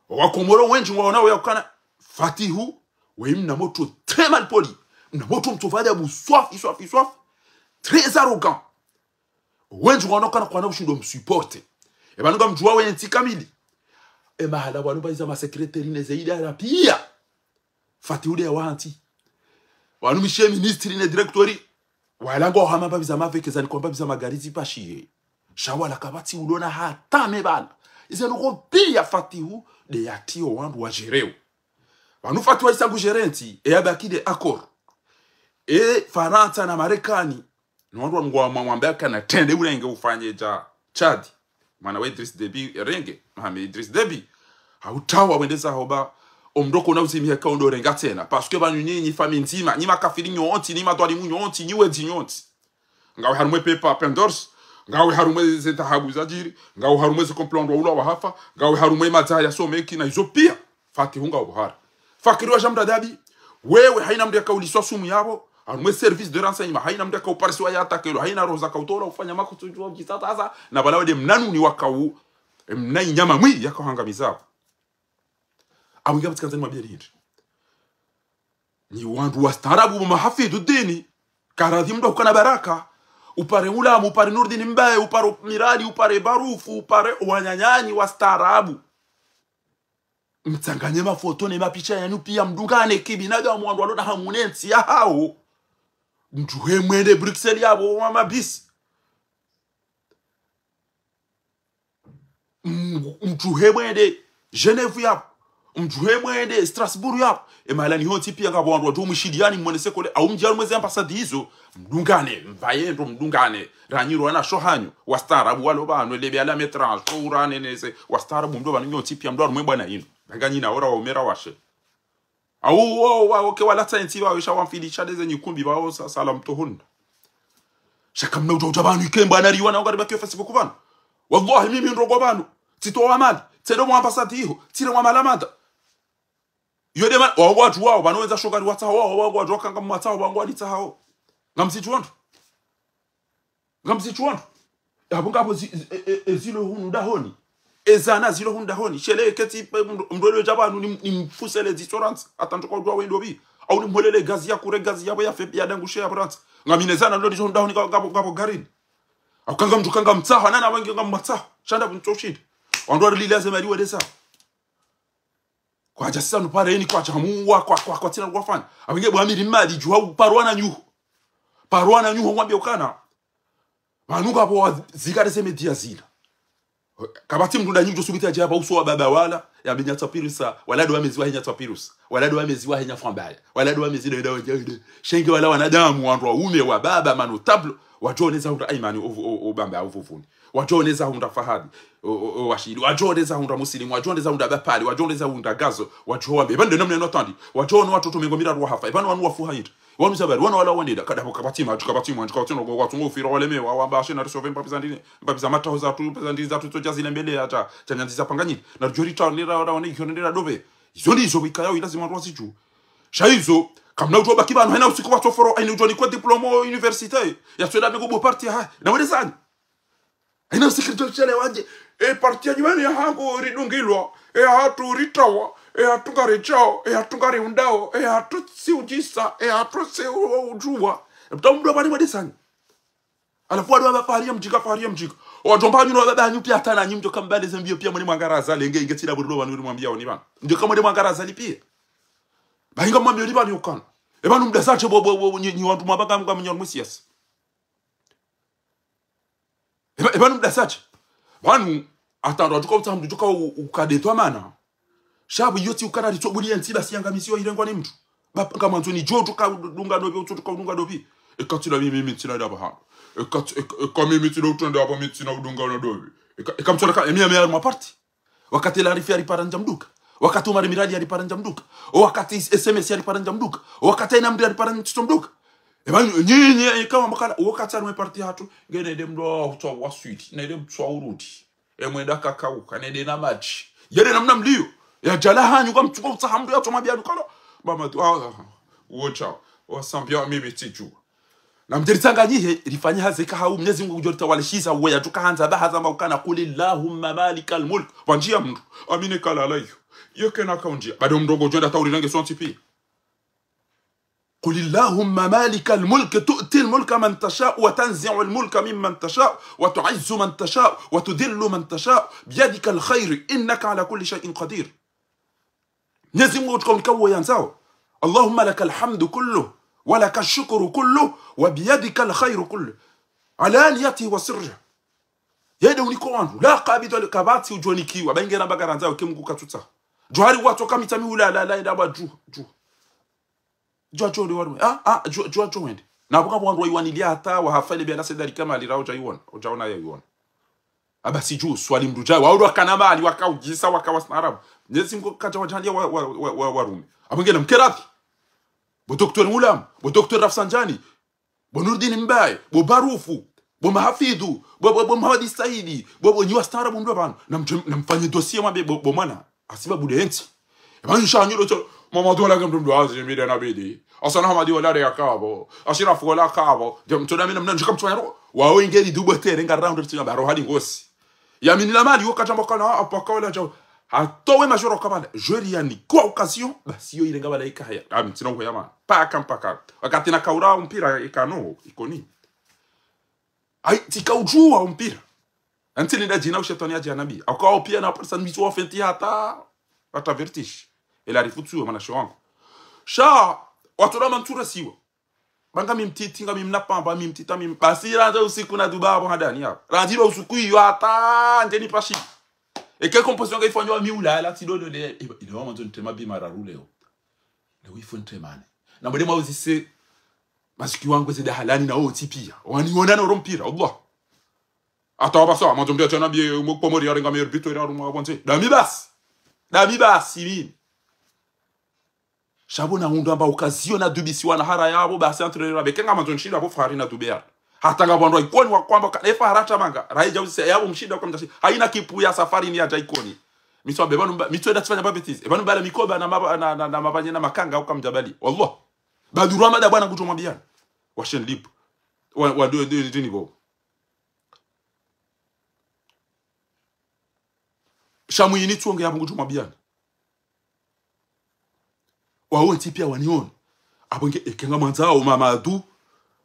Wakomoro wendji ngwaonao yaukana, Fatihu, we mna motro très mal poli, mna motro mtsovu adabu swafi, swafi, swafi, très arrogant. Wendji ngwaonao kana kwana ushindo msupporte. E pvanu ngamdjuwa we ntsi kamili. E mahala pvanu pvayiza ma secrétaire ne ze idara pia. Fatihu nde ya wantsi. Pvanu mishe ministre ne directeur. Wala ngwao hama mbapvi za maveke zani kwa mbapvi za magari zipashiye. Sha wala kapvatsi ulona hata me bala. Ize nuko pia Fatihu nde yatiyo wandru wa gérer o. Pvanu Fatihu wayisa ngu gérer ntsi, e yabaki nde accord. E Farantsa na Marekani, no wandru wanu ngwamwambe kana trende urenge ufanye dja Tchad. Mwana wa Idriss Déby renge, Mohamed Idriss Déby. Hautawa wende zaho ba, omdru ko na uzimi heka ondo renga tsena. Parce que pvanu nyinyi fami ndzima, nyi makafiri nyontsi, nyi madhwalimu nyontsi, nyi wedzi nyontsi. Ngawe harumwa e pepa Pandore, ngawe harumwa ze dhahabu zadjiri, ngawe harumwa ze complot wa ula wahafa, ngawe harumwa e madzaha ya someki na izo pia. Fatihu ngawe buhara. Fakri wa Jean Mdadabi, wewe haina mdru yakauliswa sumu yapvo, harumwa e service de renseignement, haina mdru yakauparisiwa ya attaquer lo, haina roho zakautola ufanya makusudi wa udjisataza, na pvala wende mnanuni wakau, e mna inyama mwi yakauhangamiza pvo. Abo ngiya pvatsi kandzani mwambiyeni hindri. Ni wandru wastaarabu bo Mahafidhuddini. Karadhi mdru hukana baraka. Upare Ulamu, upare Nurdin Mbaye, upare Mirali, upare Barufu, upare wananyanyi wastaarabu. Mtsanganye mafoto ne mapicha yanu pia mdungane kibinadamu wandru walo na hamu ne ntsi yahao. Mdjuhe mwende Bruxelles yapvo wa mabisi. M-, mdjuhe mwende Genève yapvo. Mdjuhe mwende Strasbourg yapvo. E mahala ni hontsi pia ngapvo wandru wadjo mwishiliyani mwonese kole, au mdjali mweze ambassade izo, mdungane, mvaye ndro mdungane. Ranyiro wana sho hanyu, wastaarabu walo pvanu, elebe ala metra, sho urane neze, wastaarabu mdru pvanu nyontsi pia mdru harumwa e bwana inu. Nanganyina ora wa umera washe. Au wao, wao, ke walatsa entsi pvao, isha wamfilisha ndeze nyikumbi pvao, sa-, salamu tohonda. Sha kamna udja udja pvanu ikemba na riwana ungari bakiyo Facebook pvanu. Wallahi, mimi ndrongo pvanu. Tsitowa mali. Tsendo mwa ambassade iho. Tsire mwa malamada. Iyo nde ma-, wao wadjuwao, pvanu wendza shongari watsaho, wao, wao wadjuwa kanga mwatsaho, wao ngwalitsaho. Ngamzidjuwa ndro. Ngamzidjuwa ndro. Yapvo ngapvo zi-, zi-, e-, e-, ezilo hunu dahoni. Ezana zilo hunu dahoni. Shele ketsi pe mdru-, mdru elio dja pvanu ni, ni mfusele zi insurance. Hata ntsoka udjuwa wendo pvi. Au ni mholele gazi ya kure gazi yapvo ya fe-, ya dangushe ya Farantsa. Ngamina ezana lilo lizo hunu dahoni nga-, ngapvo, ngapvo garini. Au kanga mdru kanga mtsaho, nana wenge ngamwatsaho. Sha nda pvunto shindi. Wandru warilile ze mali wendesa. Kwadja sisa nupareni, kwadja hamuwa, kwa, kwa, kwatsina lwa fanya. Apvo nge bo Amiri Mmadi, djuha uparo wananyuho. Paro wananyuho ngwambiya ukana. Pvanu kapvo wazikare ze média zila. Kapvatsi mdru nda nyudjo subiti yadje yapva uso wa baba wala, yambe Nyatswa Pirusa, wala ndo wamezi wahe Nyatswa Pirusa, wala ndo wamezi wahe Nyafwambaya, wala ndo wamezi ndo ndo ndo ndo. Shenge wala wanadamu, wandru waume, wa baba, ma notables, wadjo oneza hundra Aimani, o, o, o, Bamba, o Vuvuni. Wadjo oneza hundra Fahadi, o, o, o Washili. Wadjo oneza hundra Musilimu, wadjo oneza hundra Bapali, wadjo oneza hundra Gazo, wadjo wambe. Epvanu nde namna ino tandi. Wadjo ono watoto mengo miraru wahafa. Epvanu wanu wafu hayindri. Wanu zabari, wanu wala wendeda. Kada pvo kapvatsi madju, kapvatsi mwandju, kapvatsi ndrongo, kapvatsi ngo ufira wale mewa, wamba ashe na risove mbapvi za ndini, mbapvi za mataho zatru, mbapvi za ndini zatru, tso dja zile mbele ya dja, dja nyandzi za panganyini. Na ridjo rita, nira, ra, wane, ikio nendera dove. Izo ndizo pvika yao, ilazimu wandru wazidjuwe. Sha izo, kamna udjo baki pvanu, haina usiku watsoforo, haina udjo nikwe diplôme université, ya sweda mengo bo parti ya, ha, na wele zanyi. Haina usiku ridjo shele wandje, e parti ya nyumeni ya hangu ridungilwa, e hatru ritawa, e hatru ngaridjao, e hatru ngariundao, e hatru tsi udjisa, e hatru tsi u-, udjuwa. Mta mdru pvani mwadisani. Halafu wandru wamba fahari ya mdjinga, fahari ya mdjinga. Wadjomba wanyu no wababa wanyu piya hata nanyi mdjo kamba leze mbiyo piya mwende mwangara Azali, nge, nge tsi la buri lo pvanu mwambiya woni pvanu. Mdjo kamba mwende mwangara Azali piya. Bahi ngamwambiyo ni pvanu yokana. E pvanu mdasatse bo, bo, bo, nyi, nyi wandru mwamba ngamnyo mwe siyasa. E pva-, e pvanu mdasatse. Pvanu, hata ndo wadjuka utsaha mdru djuka u-, ukadetwa mana. Sha pvo iyo tsi ukana ritso buli yentsi basi yangamisiwa irengwa ni mdru. Ba, ngamwandzo nidjo djuka udunga ndopvi, utso djuka udunga ndopvi. Eka tsi la mimi, mimi tsina ndapvi hanu. Eka tsi, eka, eka mimi tsina utrende apvo, mi tsina udunga na ndopvi. Eka, eka mtsona ka, emi, emi, harumwa parti. Wakati Larifi yaripara ndja mdruka. Wakati Omar Mirali yaripara ndja mdruka. Wakati S M S yaripara ndja mdruka. Wakati hayina mdru yaripara ndja mdruka. E pvanu, nyi, nyi, eka wamba kala, wakati harumwa parti hatru, nge nende mdru wa hutswa wa switi, nende mtswa urudi. E mwenda kakauka, nende na madji. Yele namna mliyo. Ya djala hanyu kwa mtsuka utsaha mdru ya tsoma biya dukalo. Mama tu, ah, ah, ah. Uwo tsawo. Wasambia mimi tsidjuwa. Na mdje ritsanganyihe, rifanye hazi ka hau, Mnyezi Mungu ngudjo ritawalishisa, uwe yatsuka handza, ba haza mba ukana, قل اللهم مالك الملك. Pvandjiya mdru, amine kalala iyo. Iyo kena kaundjiya. Bado mdru ngudjo enda tawuri renge sontsi piya. قل اللهم مالك الملك تؤتي الملك من تشاء وتنزع الملك ممن تشاء وتعز من تشاء وتذل من تشاء بيدك الخير إنك على كل شيء قدير. Mnyezi Mungu utsuka unika uwo yandzao. اللهم لك الحمد كله ولك الشكر كله وبيدك الخير كله علانيته وسره. Yeye nde unika wandru. لا قابض ل-، kapvatsi udjo nikiwa. Ba inge na mbagara ndzao ke Mungu katsutsaha. Djuhari watsoka mitsa mihula la, la, enda ba dju, dju. Djuwa tso nde warume. Ah, ah, djuwa, djuwa tso wende. Na pvoka wandru wayiwaniliya hata wahafa ile biya na sedari kama alira udja iwona. Udja ona ya iwona. Aba si dju, swali mdru dja. Wawudu wakana mali, wakaudjisa, wakawa sinaarabu. Mnyezi Mungu kadja wadjaliya wa, wa, wa, wa, warume. Apvo ngena mke rafi. Bo Docteur Ngulamu, bo Docteur Rafsanjani, bo Nurdin Mbaye, bo Barufu, bo Mahafidhu, bo, bo, bo Mohamed Saidi, bo, bo nyi wastaarabu mdru pvanu. Na mdje, na mfanye dossier mwambe, bo, bo mwana. Hasibabu nde yentsi. E pvanu sha nyi lo tso, Mamadou wala nge mdru mdru hazi, mi nde na bidi. Hassan Hamadi wala nde yakapvo. Ashirafu wala kapvo. Dje mtsoda mina mna ndjika mtswanyaro. Wawo ingeri dubo tere nga round ritsi nga baro hali ngosi. Yamini Lamali, wo kadjamba kana, apvo ka wala djao. Hatowe majoro kabala. Jweri yani kwa occasion, basi yo irenga bala ikaya. Ami, tsina uko yama. Paka mpaka. Wakati nakaura mpira ikano, Ikoni. Ayi, tsika udjuwa mpira. Antsi nida djina ushetwani ya djanabi. Akao piya na parisa mbitsi wa fenti hata, hata vertige. Ela rifutsu yo mwanashe wangu. Sha, watsoda mantsura siwa. Ba ngami mtiti, ngami mna pamba, mi mtiti, mi m-, basi randza usiku na duba apvo handani apvo. Randzi ba usiku iyo hata ndjeni pashi. Eke composition nga ifanywa mi ulala, tsi dodo le, iba, ina wa mwandzo nitrema bi mararu leo. Leo ifo nitremane. Na mwende mwauzise, masiki wangu ze dahalani na wontsi piya. Waniwona na oro mpira, Allah. Hata wapvasa, mwandzo mdru ya djanabi, mwe Komori yarenga meilleur buteur harumwa pvondze. Dami basi. Dami basi, mimi. Sha pvo na undru amba occasion na dubisiwa na hara yapvo, basi entraîneur abe. Kenga mwandzo nishinda apvo fahari na dube ya. Hata nga pvandru wa Ikoni wakwamba ka, e fahara tamanga. Raidja uzise yapvo mshinda kwa mdjashi. Hayina kipu ya safari ni yadja Ikoni. Mitso abe pvanu mba, mitso eda tsifanya ba bêtise. E pvanu mbala mikoba na maba, na, na, na mabanye na makanga uka mdjabali. Wallah. Baduru amada bwana kutso mwambiyana. Wa chaîne libre. Wa, wa, de, de, de niveau. Sha mwini tsonge yapvo ngutso mwambiyana. Wawo ntsi piya waniona. Apvo nge, eke ngamwandzao Mamadou,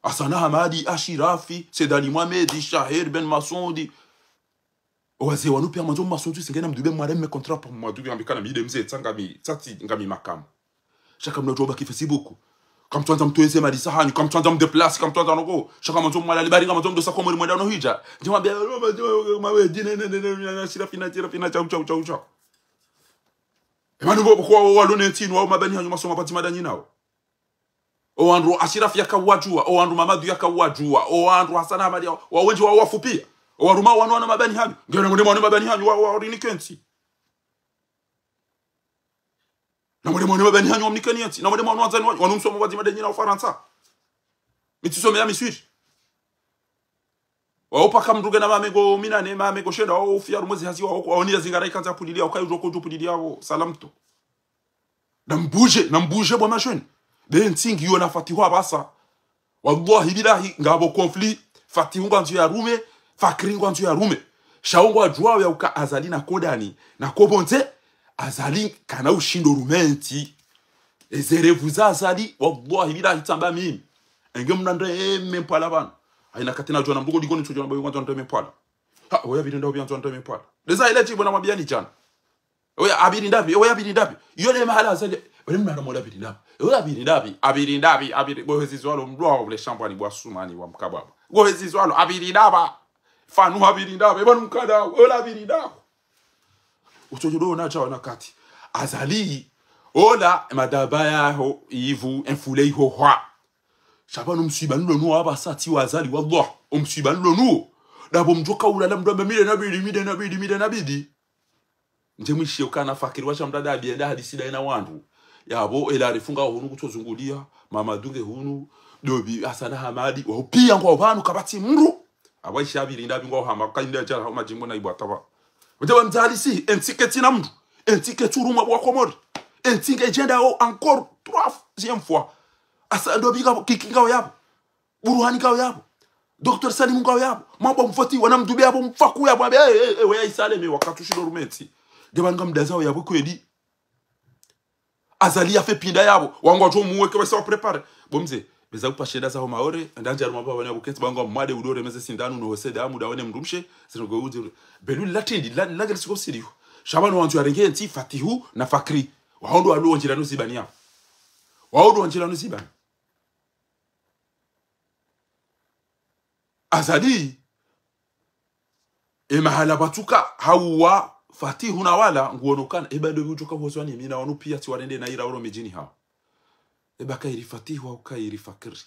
Hassan Hamadi, Ashirafi, Said Ali Mohamed, Shaher Ben Massoudi. Owazee wanu piya mwandzo Massoudi, singena mdube mware mme contrat pa Mamadou, yambikana mi nde mze, tsa ngami, tsatsi ngami makamu. Sha kamna djo baki Facebook. Kamtswandza mtoweze mali zahanyu, kamtswandza mdéplace, kamtswandza noko. Sha kamwandzo mwalali bari, kamwandzo mdosa Komori mwenda no hidja. Ndje mwambia, mawe, dine, ne, ne, ne, ne, Shirafina, Shirafina, chau, chau, chau, chau. E pvanu pvo, kwa walone ntinu, wao mabani hanyu, masoma pvati madanyi nao. Owandru Ashirafi yakawadjuwa, owandru Mamadu yakawadjuwa, owandru Hassan Hamadi, wa wendji wa wafu piya. Owaruma wanu wana mabani hanyu. Ngena mwende mwane mabani hanyu, wa, wa, rini kentsi. Na mwende mwane mabani hanyu wamnikeni yentsi. Na mwende mwane wandzani wanyu. Wanu msomo pvati madanyi na Ufarantsa. Mi tsisomea Miswiri. Wao paka mdru ngena mamengo minane, mamengo shenda, wao ufiya harumwa ezi hazi, wao, wao ni ya zingara ikandza puliliya, ukayi udjo kudjo puliliya, wao, salamto. Na mbudje, na mbudje bo mashoni. Be ntsi ngiyo na Fatihu apvasa. Wallahi billahi, ngapvo conflit, Fatihu ngwandzo yarume, Fakri ngwandzo yarume. Sha wo ngwadjuwao ya uka Azali na kodani, na kopvondze, Azali kana ushindo rume ntsi. Eze revu za Azali, wallahi billahi tsamba mimi. Enge mnandre eme mpala pvanu. Haina wakati nadjuwa na mndru ko likoni ntsodjuwa na mbayo ngwandzo niteme pwala. Ha, oya pvili ndapvi yandzo niteme pwala. Leza ile djibu namwambiyani djana. Oya pvili ndapvi, oya pvili ndapvi. Iyo nde mahala Azali. Ole mwana mola pvili ndapvi. Oya pvili ndapvi, pvili ndapvi, pvili. Ngohezi zwalo mdru wa ule shambwani bwa Sumani wa mkababa. Ngohezi zwalo, pvili ndapvi. Fanu pvili ndapvi, ebanu mkada, ola pvili ndapvi. Utsodjo do na djawa na wakati. Azali, ola, madaba yaho, ivu, enfule iho hwa. Sha pvanu mswiba nilo nuwo apvasa tsi wa Azali, wallah. Omswiba nilo nuwo. Ndapvo mdjoka ulala mdru amba mile na bidi, mile na bidi, mile na bidi. Ndje mwishiye ukana fakiri washa mdru adabi, enda hadisi daye na wandru. Yapvo, ela arifunga hunu kutsozunguliya, Mamadu nge hunu, Dobi, Hasana Hamadi, wao piya ngwao pvanu kapvatsi mdru. Apvo isha pvili ndapvi ngwao hama, kainda djara hama djimbo na ibwa taba. Mdje wa mdzalisi, entsi ketsina mdru, entsi ketsurumwa bwa Komori, entsi ngedjenda o encore troisième fois. Asa Dobi ngapvo, Kiki ngwao yapvo. Buruhani ngwao yapvo. Docteur Salim ngwao yapvo. Mambo mfoti wana mdube yapvo mfaku yapvo. Abe, eh, eh, eh, weya isale me wakati ushindo rumetsi. Nge pvanu ngamdazao yapvo kweli. Azali yafe pinda yapvo. Wangu wadjo muweke wesa wa préparer. Bo mze, beza kupashenda za ho Maore, ndandja harumwa pvapvo ne apvo ketsi, ba ngwa mwade udore meze sindanu no hose damu, da wene mdrumshe, zinu nge udzi. Belu latindi, la, la ngeli siko siliho. Sha pvanu wandzo yarenge entsi, Fatihu, na Fakri. Wao ndo walo wandjila no zibani yapvo. Wao ndo wandjila no zibani. Azali, e mahala pvatsuka hauwa Fatihu na wala nguono ukana, eba ndo pvi udjoka hozwani, mi na wanu piya tsi warende na ira oro midjini hao. Eba kayiri Fatihu hau kayiri Fakiri.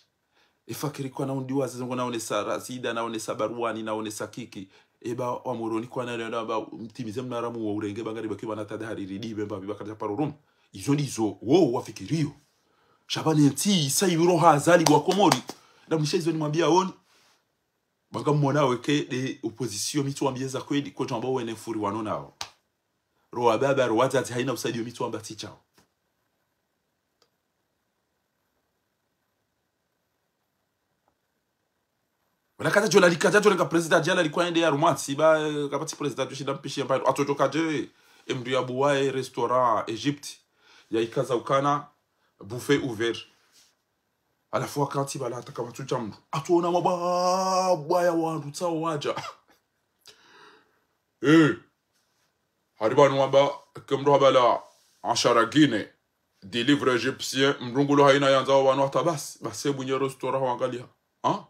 E Fakiri kwana undiwa zezongo naonesa Razida, naonesa Baruwani, naonesa Kiki. Eba wa Moroni kwana nda amba mtimize mnaramu wa urenge bangari baki bana tadahari ridi bemba bibakari za paro rum. Izo ndizo, wo wafikiriyo. Sha pvanu entsi, isa iwiro ha Azali wa Komori. Nda mwishe izo nimwambiya oni. Banga mwona weke nde opposition mitsu wambiye za kweli, kwetu ambao wene furi wano nao. Rowa baba, rowa dzadze haina usaidiyo mitsu wamba tsi shao. Wala kadja djo la, li kadja djo lenga président djala likwa ende ya rumwatsi, ba, eh, kapvatsi président djo shinda mpishi ya mpando. Atsodjo kadje, e mdru ya buwa e restaurant Egypte. Ya ikaza ukana, buffet ouvert. Halafu wakati pvala hata kapvatsu dja mdru. Atsuona mabwabwa ya wandru tsawo wadja. Eh. Hari pvanu wamba, ke mdru hapvala ashara guinée, dix livres égyptiens, mdru ngulo haina yandza wa pvanu hata basi, basi e mwenye restaurant hawangaliha. Ha?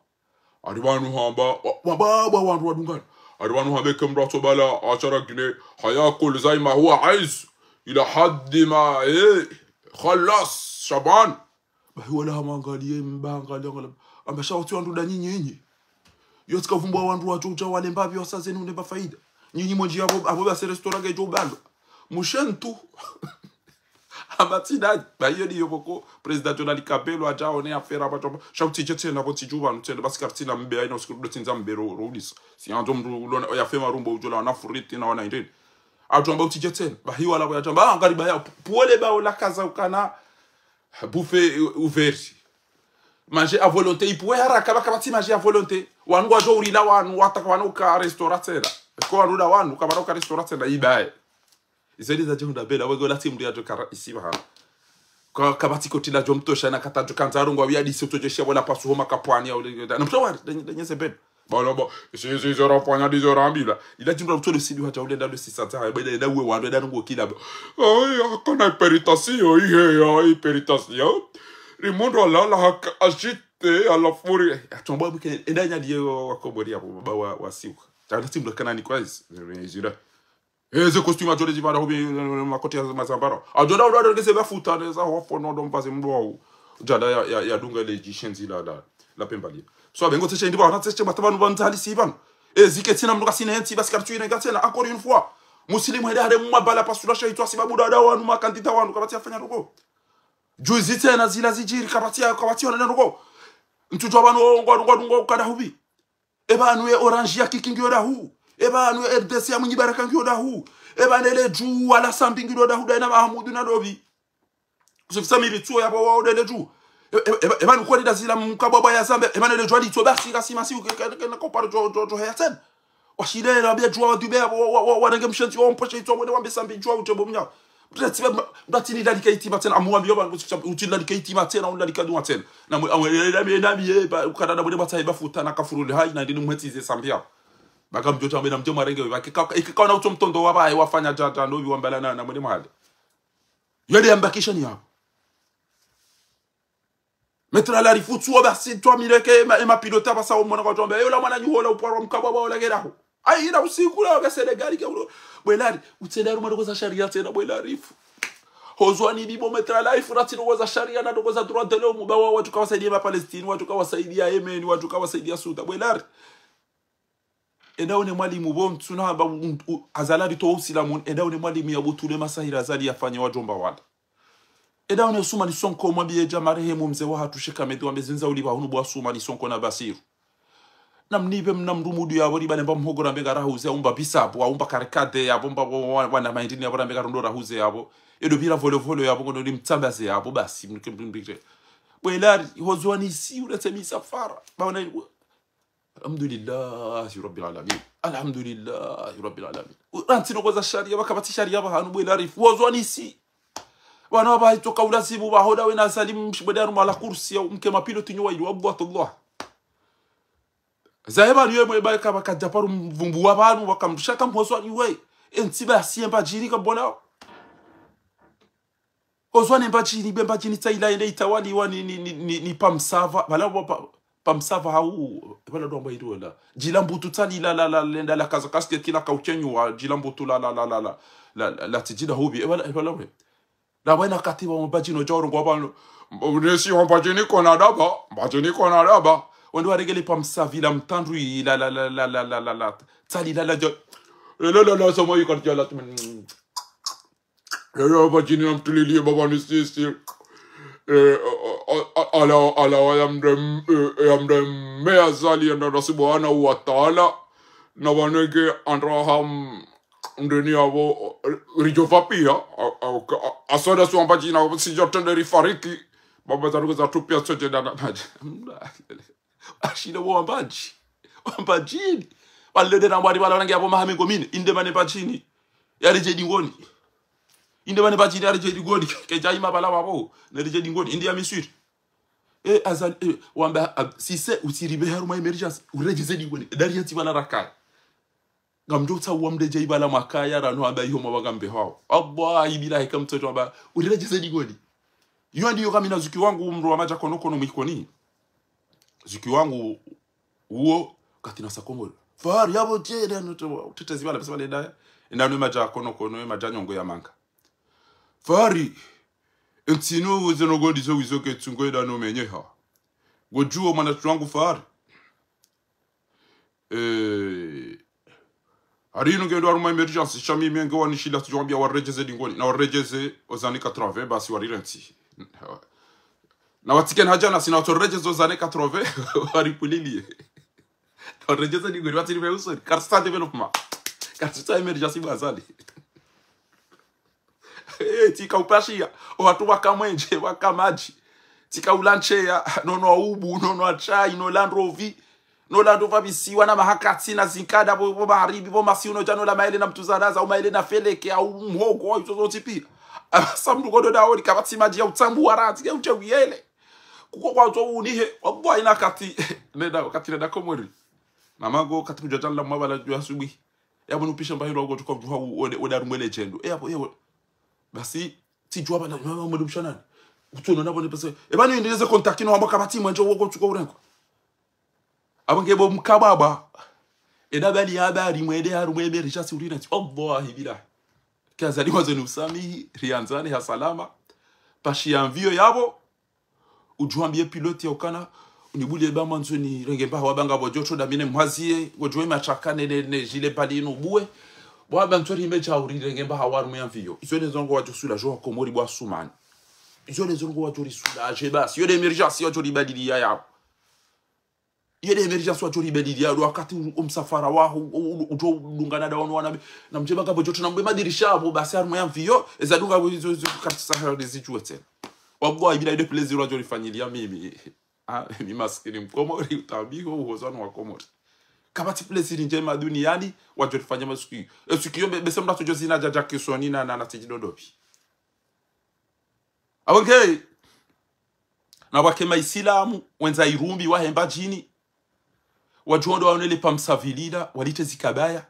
Hari pvanu hamba, wa, wa, ba, ba, wandru wadungana. Hari pvanu hamba ke mdru atsobala ashara guinée, hayakul zai ma huwa aiz, ila haddi ma, eh, khalas, Shaban. Bahi wala hamangaliye, mba angaliya, angaliya. Amba sha watsi wandru nda nyinyi, nyinyi. Yo tsika vumbwa wandru wadjo udja wale mbapvi wasa zenu nde mba faida. Nyinyi mwendji apvo, apvo basi restaurant ngedjo ubalwa. Mushentu. Amba tsi nda, ba iyo ndiyo pvoko, président Jonali Kabelo, adja one affaire apvo, sha utsidje tsena, apvo tsidju pvanu tsena, basi kartsina mbe, haina usiku ndo tsindza mbe ro, ro ulisa. Si andzo mdru ulona, ya fema rumbo udjola, wana furiti na wana indeni. Atsu amba utsidje tsena, bahi wala pvo ya tsamba, ah, ngari ba ya, pu-, pvole ba ola kaza ukana, buffet ouvert. Manger à volonté, ipvuwe haraka, ba kapvatsi manger à volonté. Wanu ngwadjo urila wanu, wataka wanu uka restaurant tsena. Ko wanu nda wanu, kapvana uka restaurant tsena, ibaye. Izeli za djihunda bela, wego la timu ya djo kara isi bahana. Ka, kapvatsi koti la djo mtosha na kata djo kandzaro ngwa wiya disi utsodjo shiya wala pasu homa kapwani ya ule, na mtowari, nda, nda nyese bela. Bala ba, isi, isi, izo rafanya ndizo rambila. Ila djimbo la mtole sidi hata ule ndalo sisa za, bela nda uwe wandru, nda nungo kila ba. Ay, akana hypertension, ihe ya, hypertension. Rimondo alala haka agité à la folie. Atomba buke, enda nya diye wa, wa Komori ya, ba wa, wa siwa. Tana timu la kana ni kwa isi, zira. Eze costume adjo le djipvara hubi, eh, makoti ya mazambara. Adjo nda, nda, nda, ngeze bafuta, neza, wafo, no, ndo mvaze mdru wao. Djala ya, ya, ya dunga le djishenzi la, la, la pembalia. So, abengo tseche ndi ba, na tseche mata pvanu pvanu halisi pvanu. Ezi ketsina mdru kasina entsi, basi kartsu ine ngatsena, encore une fois. Musilimu hende hale mwa bala pasula sha itwa sibabu nda, nda wanu makandida wanu, kapvatsi afanya ndroko. Juzi tsena zila zidjiri, kapvatsi ya, kapvatsi ya, nda ndroko. Ntsudjwa pvanu, ngwa, ngwa, ngwa, kada hubi. Eba anu ye Orange ya Kiki ngiyo dahu. Eba anu ye R D C ya Mwinyi Baraka ngiyo dahu. Eba nele dju wala Sambi ngiyo dahu, daina Mahamudu na Dobi. Kusufisa miri tsuo ya ba wa odele dju. E, e, eba, eba nukweli da zila mkabwabwa ya Zambia. Eba nele dju alitso basi kasi masi uke, ke, ke, na koparo djo, djo, djo heya tsena. Washile la bia dju wa dube wa, wa, wa, wa, warenge mshenzi wa mposhe itso mwene wambe Sambi dju wa utebo mnyawo. Mdru atsi ba, mdru atsi nilalike itima tsena, amuwambiyo ba, utsi nilalike itima tsena, unilalike dua tsena. Na mwe, amwe, e, nami, e, nami, e, ba, ukana na mwene matsahe ba futa na kafuruli hayi, na ndini mwetsize sambia. Baka mdjo tsambe na mdjo mwarenge, baka ika, ika, ika wana utso mtondo wa bahe, wafanya dja, dja, no, bi wambala na, na mwene mahali. Yode yambakisha ni yapvo. Maître Larifou, tsuwo basi, twa mireke, ema, ema pilote, basa omona kwa twamba, e, ola mwananyaho ola upvara mkabwa ba ola geraho. Ayi, ina usiku la, oga Senegali, ke ulo. Bwe Lari, utsende harumwa ndrongoo za sharia tsena, bwe Larifou. Hozwani bibo Maître Larifou, ratsi ndrongoo za sharia, na ndrongoo za droit de l'homme, ba wa, watsuka wasaidia ma Palestine, watsuka wasaidia Yemen, watsuka wasaidia Sudan, bwe Lari. Enda one mwalimu bo mtsuna ba, um, u, Azali alitowa usilamu, enda one mwalimu ya butule masahira Azali yafanya wadjomba wala. Enda one Usumani Sonko mwambiye dja marehemu mze wahatru Sheikh Ahmed wambe zindza uliba hunu bo Usumani Sonko na Basiru. Na mnibe mna mdru mudu yapvo riba lemba mhogo rambe ngarahuze, aumba bisabu, aumba karikade yapvo, mba bo wa, wana maindini yapvo rambe ngarondo rahuze yapvo. Edo pvira volo volo yapvo, ngono ni mtsambaze yapvo, basi, mnike mbimbire. Bwe Lari, hozwani si, uletse misafara. Ba wana, Alhamdulillahi Rabbil Alamin. Alhamdulillahi Rabbil Alamin. Rantsi ndrongoo za sharia, ba kapvatsi sharia ba hanu bwe Larifou. Wozwanisi. Wana ba itoka ulazimu ba hoda wena Salim mshibwede harumwa la kursi ya umke mapiloti nyo wa ilu, Abdullah. Zahe ba niwe mwe ba kaba kadja paru mvumbu wa pvanu, wakamshaka mwozwani we. Entsi ba siye Mbadjini kabona. Ozwane Mbadjini, be Mbadjini tsaila yende itawaliwa ni, ni, ni, ni, ni Pamsava. Pvala wa pa, Pamsava hau, pvala ndo amba ilo la. Djila mbutu tsalila la, la, lenda la kaza kaske kila kauchenyu wa, djila mbutu la, la, la, la, la, la, la, la tsidjila hubi. E pvala, e pvala we. La wena kati wa Mbadjini odja orongowa pvanu. Mbo-, nesi wa Mbadjini kona daba, Mbadjini kona daba. Wende waregele Pamsava ila mtandru ila, la, la, la. Tsalila la, la, la, la, somo yikardja la, mm. Eyo Mbadjini namtuliliye baba ni sisi. Eh, a, a, a, ala, ala wa yamde, eh, yamde meya Azali yanda na subhanahu wa ta'ala. Na wanege andraham ndeni yapvo, eh, ridjo pva piya, a, a, a, asoda suwa Mbadjini, sidjo tende rifariki. Baba zaruke za tupia soje dana maji. Ashile wo Wambadji. Wambadjini. Walede na mwari wala wanange yapvo maha mengo mine. Inde mane Mbadjini. Yaredjei dingoni. Inde mane Mbadjini yaredjei dingoni. Kedja ima pvala wapvo. Naredjei dingoni. Inde ya Miswiri. E, Azali, e, wamba, ab-, sise, utsiribe harumwa emergence. Uredjeze dingoni. Dari yatsi pvala rakaya. Ngamdjo utsaha uwa mredjei pvala mwakaya rano amba iho mwa wagambe hao. Wallahi billahi kamtsoto amba, uredjeze dingoni. Iyo ndiyo kamina zuki wangu mdru wa madja konokono mwikoni. Zuki wangu uwo katina sa Komori. Fahari yapvo tena no to, utetezi pvala, pesa pvala ndaya. Enda nwe madja konokono, e madja nyongo ya manga. Fahari, entsi inu uze no gondi zo wizo ke tsungo enda no menyeha. Ngodjuwo mwana wangu Fahari. Eh, hari inu ngendo harumwa emergence, sha mimi nge wanishila tsidjo wambia waredjeze dingoni. Na waredjeze ozane quatre-vingts, basi warirentsi. Na watsike na hadjana, sina watsoredjeze ozane quatre-vingts, waripuliliye. Na waredjeze dingoni, watsiribe usoni. Karisa développement. Karisa emergence bwa Azali. Eh, tsika upashiya, owatru waka mwenje, waka madji. Tsika ula ntseya, nono ubu, nono atshayi, nola ndrovi, nola ndrova visiwa, na mahakatsi, na zinkada, pvo, pvo maharibi, pvo masiu, no djano la maele, na mtuzadaza, au maele, na feleke, au mhogo, au izo zontsi piya. Asa mdru kodo daoni, kapvatsi madji ya utsambu wa ratsi, ya utse uyele. Kuko kwa utso unihe, wallahi na kati, nenda, kati nenda Komori. Na mango, kati kudja djana la mwabala djwa asubuhi. Yapvo nupisha mbahiro wangu tuka mdjuha u-, wende, wende harumwa ele djendo. E, yapvo, e, wo-, basi, tsidjuwa pvana, mama, mwende mshanani. Utsono napvo ne pesa. E, pvanu yendeleze contact no hamba kapvatsi mwendje woko tsuka urengwa. Apvo nge bo mkababa. Enda pvali ya habari mwende harumwa emergence urirentsi. Wallahi billahi. Kazali wazo ni usamihi, riandzane ha salama. Pashi ya mvio yapvo. Udjuwambiye pilote ya ukana, unibuliye ba mwandzo nirenge mbaha wabanga pvo djotso damine mwaziye, ngodjuwe matsaka ne, ne, ne zile pvali inu buwe. Bwa ba ntsori imedja urirenge mbaha harumwa ya mvio. Izo ne zo ngo wadjo sula djo wa Komori bwa Sumani. Izo ne zo ngo wadjo risula dje basi. Iyo ne emergence wadjo ribadiliya yapvo. Iyo ne emergence wadjo ribadiliya, ndo wakati u-, umsafara waho, u-, u-, udjo dungana da wanu wana, na mdje baka pvo djotso na mbe madirisha apvo, basi harumwa ya mvio, eza dunga pvo izo, izo, karisa hari zidjuwe tsena. Wallahi billahi de plaisir wadjo rifanyiliya mimi. Ah, mi maskini Mkomori, utambiho, uhoza no wa Komori. Kapvatsi plaisir ndjema duniyani, wadjo rifanya masuki. E suki yo mbe, bese mdru atsodjo zina dja Jackson na, na, na tsidji dodopi. Apvo nge, na wake maisilamu, wendza irumbi, wahe Mbadjini. Wadjo ndo waonele pvamsavilila, walite zikabaya.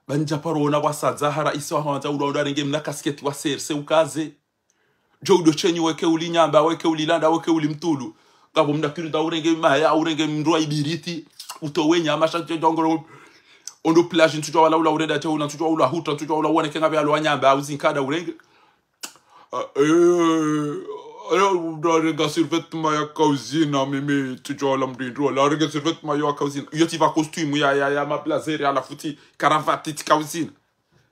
Ba ndja paro ona wasadza hara isi wahwandza ulo ndo arenge mna kasketi wa serse ukaze. Djo udo shenyi weke uli nyamba, weke uli landa, weke uli mtulu. Ngapvo mna kiru nda urenge maya, urenge mndru wa ibiriti. Utowe nyama, sha ndjo ngoro. Ondo plage, ntsudjua wala ula urenda, ndjo ula, ntsudjua ula huta, ntsudjua ula uoneke ngapvo alo wa nyamba, uzinkada urenge. Ah, eh, eh, mndru arenge survêtement ya kauzina, mimi, ntsudjua ula mndru indru, ula arenge survêtement ya kauzina. Iyo tsi va costume ya, ya, ya mablazeri, ala futi, karavati tsi kauzina.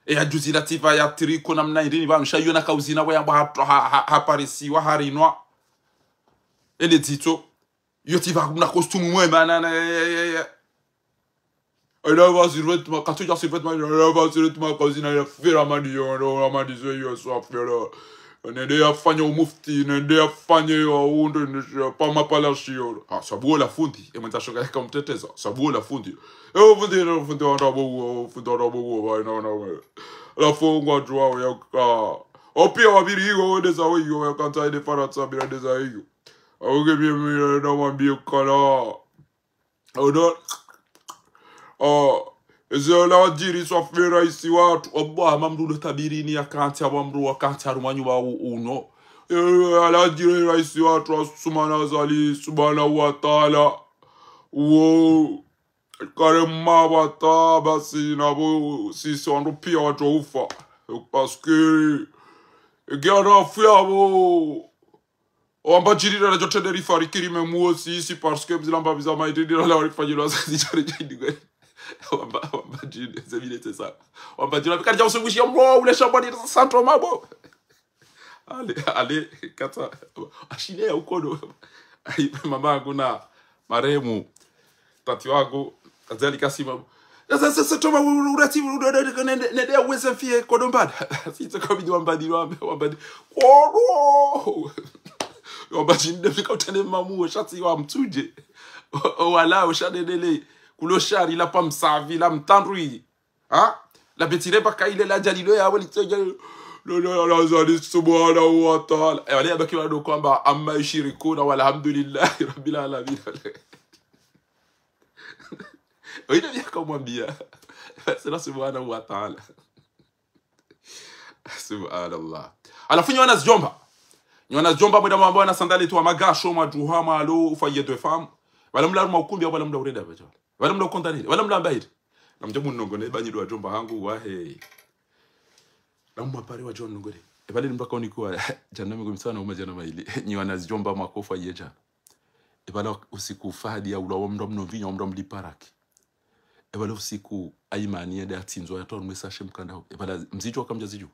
E ya djuzi la tsi va ya tricot namna indrini pvanu, sha iyo na kauzina, wa yamba ha, ha, ha, ha parisiwa, ha rinwa. Ele dzitso. Iyo tsi va kuna costume mwema, na, na, ya, ya, ya, ya. Ela va survêtement, katsuja survêtement, ela va survêtement, kauzina, ela fera madi yo, ela madi zo yo, so fera. Nende ya fanya umufti, nende ya fanya yo, unde, nende ya pa mapalashi yo. Ah, sabu ola fundi, e mwendza shonga ya kamteteza, sabu ola fundi. E o fundi, e o fundi wa ndrabo, o fundi wa ndrabo, wa, na, na, na. La fungwa djua, ya ka. O pia wabiri hiyo, wende za weyo, ya kanta ende Faransa, bila nde za hiyo. Auge pia mimi, na mwambie kala. Odo. Oh, eze ola wadjiri swa fera isi watru. Obwa, mamru lo tabirini ya kanti, abo mamru wa kanti, harumwa nyumba u-, uno. Eh, ala wadjiri raisi watru, Assoumani Azali, subhanahu wa ta'ala. Wo, karema wata, basi, nabo, sisi, wandru pia watru ufa. Parce que, ege ana afu yabo, Wambadjini na djo tende rifariki rime muo sisi, parce que mzila mbapvi za maitini na la warifanyilwa za zidjari djindi gwe. Wamba, Wambadjini, ze mine tse sa. Wambadjini, wapvi kadja usiwishiya mro, ule shambani, sa santo mabo. Ale, ale, kata, ashile ya ukodo. Ayi, mama yangu na marehemu tati wangu, Azali Kasima. Sasa, sasa, toma, u-, u-, urati, u-, u-, u-, nende, nende, uweze mfie kodo mbada. Sitso kabidi wambadi, wambe, wambadi. Kodo! Wambadi nde fika utende mamu, shati wa mtsuje. O, o, wala, o, shanendele. Kulo shari, la pamsavi, la mtandrui. Ha? La betire baka ile la djali lo ya wali tso djali. Lo, lo, lo, lo, Azali subhanahu wa ta'ala. E, wale yabaki wado kwamba, "Amma yushrikuna walhamdulillahi rabbil alamin." Oyi, nde yakamwambia. Sera subhanahu wa ta'ala. Subhanallah. Halafu nyi wana zidjomba. Nyi wana zidjomba mwenda mwamba wana sandali tu wa magasho, mwadjuha, mwalo, ufa yedo famu. Wala mla harumwa ukumbi, wala mla urenda bajo. Wala mla ukonda nini, wala mla mbahiri. Na mdje munongone, ba nyi ndo wadjomba hangu, wahe. Na mwapare wadjo nongone. Ebale ni mbaka unikuwa, djana mingu mitsano, uma djana maili. Nyi wana zidjomba mwakofa ye djana. Ebala usiku Fahadi ya ulawa mndru mno mvinyo, mndru mliparaki. Ebala usiku Aimani yende atsindzwa ya toa mwe sashe mkanda ho. Ebala mzidjo kamdja zidjo.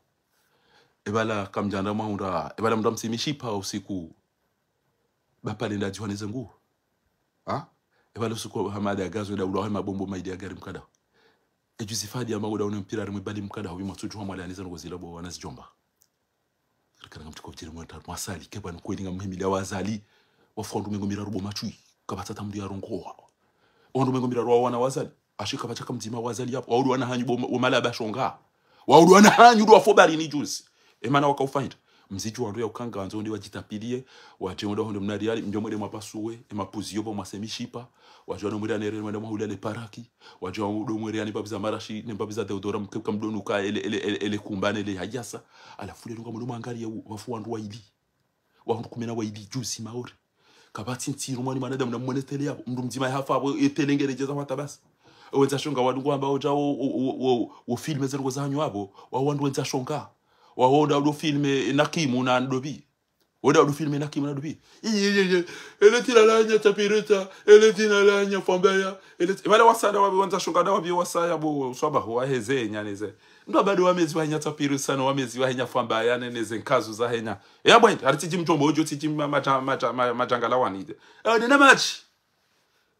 Ebala kamdja nda mwahundra. Ebala mndru msimishipa usiku. Bapale nda djuhane zengu. Ha? Ebala usiku Hamada ya gazo nda ulawa mabombo maili ya gari mkanda ho. Edjuzi Fahadi ya magoda une mpira rimwe bali mkanda ho, bimwa tsudjuha mwale aniza nongo zila bo wana zidjomba. Rikana kamtiko bjiri mwe taru mwasali, keba nkweli nga muhimili ya wazali, wafu wandru mengo miraru bo matswi, kapvatsa tamri ya rongowa. Wandru mengo miraru wa wana wazali, ashi kapvatsa kamdzima wazali yapvo, waudu wana hanyu bo ma-, bo mala bashonga. Waudu wana hanyu ndo wafo bari ni juzi. Emana waka ufahinda. Mzidjo wandru ya ukanga wandzo nde wadjitapilie, wadje mwenda honde mna riali, mdjo mwende mwapasuwe, emapuzi yobo mwasemishipa, wadje wano mwende anere mwenda mwahula le paraki, wadje wano mwende ani mbapvi za marashi, ne mbapvi za deodora, mke-, kamdonuka ele, ele, ele, ele kumbane ele hajasa. Halafu lelo ngamwono mwangaliye u-, wafu wandru waili. Wandru kume na waili juzi Maore. Kapvatsi ntsiru mwani mwanadamu na mwone tele yapvo. Mndru mdzima yahafa yapvo, e tele ngele djeza hata basi. Wendza shonga wandru ngwamba odja wo, wo, wo, wo, wo filme zero za hanyu yapvo. Wa wandru wendza shonga. Wa wonda udo filme na kimu na ndobi. Wonda udo filme na kimu na ndobi. Iye, iye, iye. Ele tsina la nya tsapirisa. Ele tsina la nya fambaya. Ele tsi-, wale wasaya wapvi wendza shonga nda wapvi wasaya bo, uswaba ho waheze nya neze. Ndo bado wamezi wa henya tsapirisa no wamezi wa henya fambaya ne, neze nkazu za henya. Ya bwende, hari tsidji mdjomba odjo tsidji ma-, ma-, ma-, ma-, madjangala wani. E, nena matshi.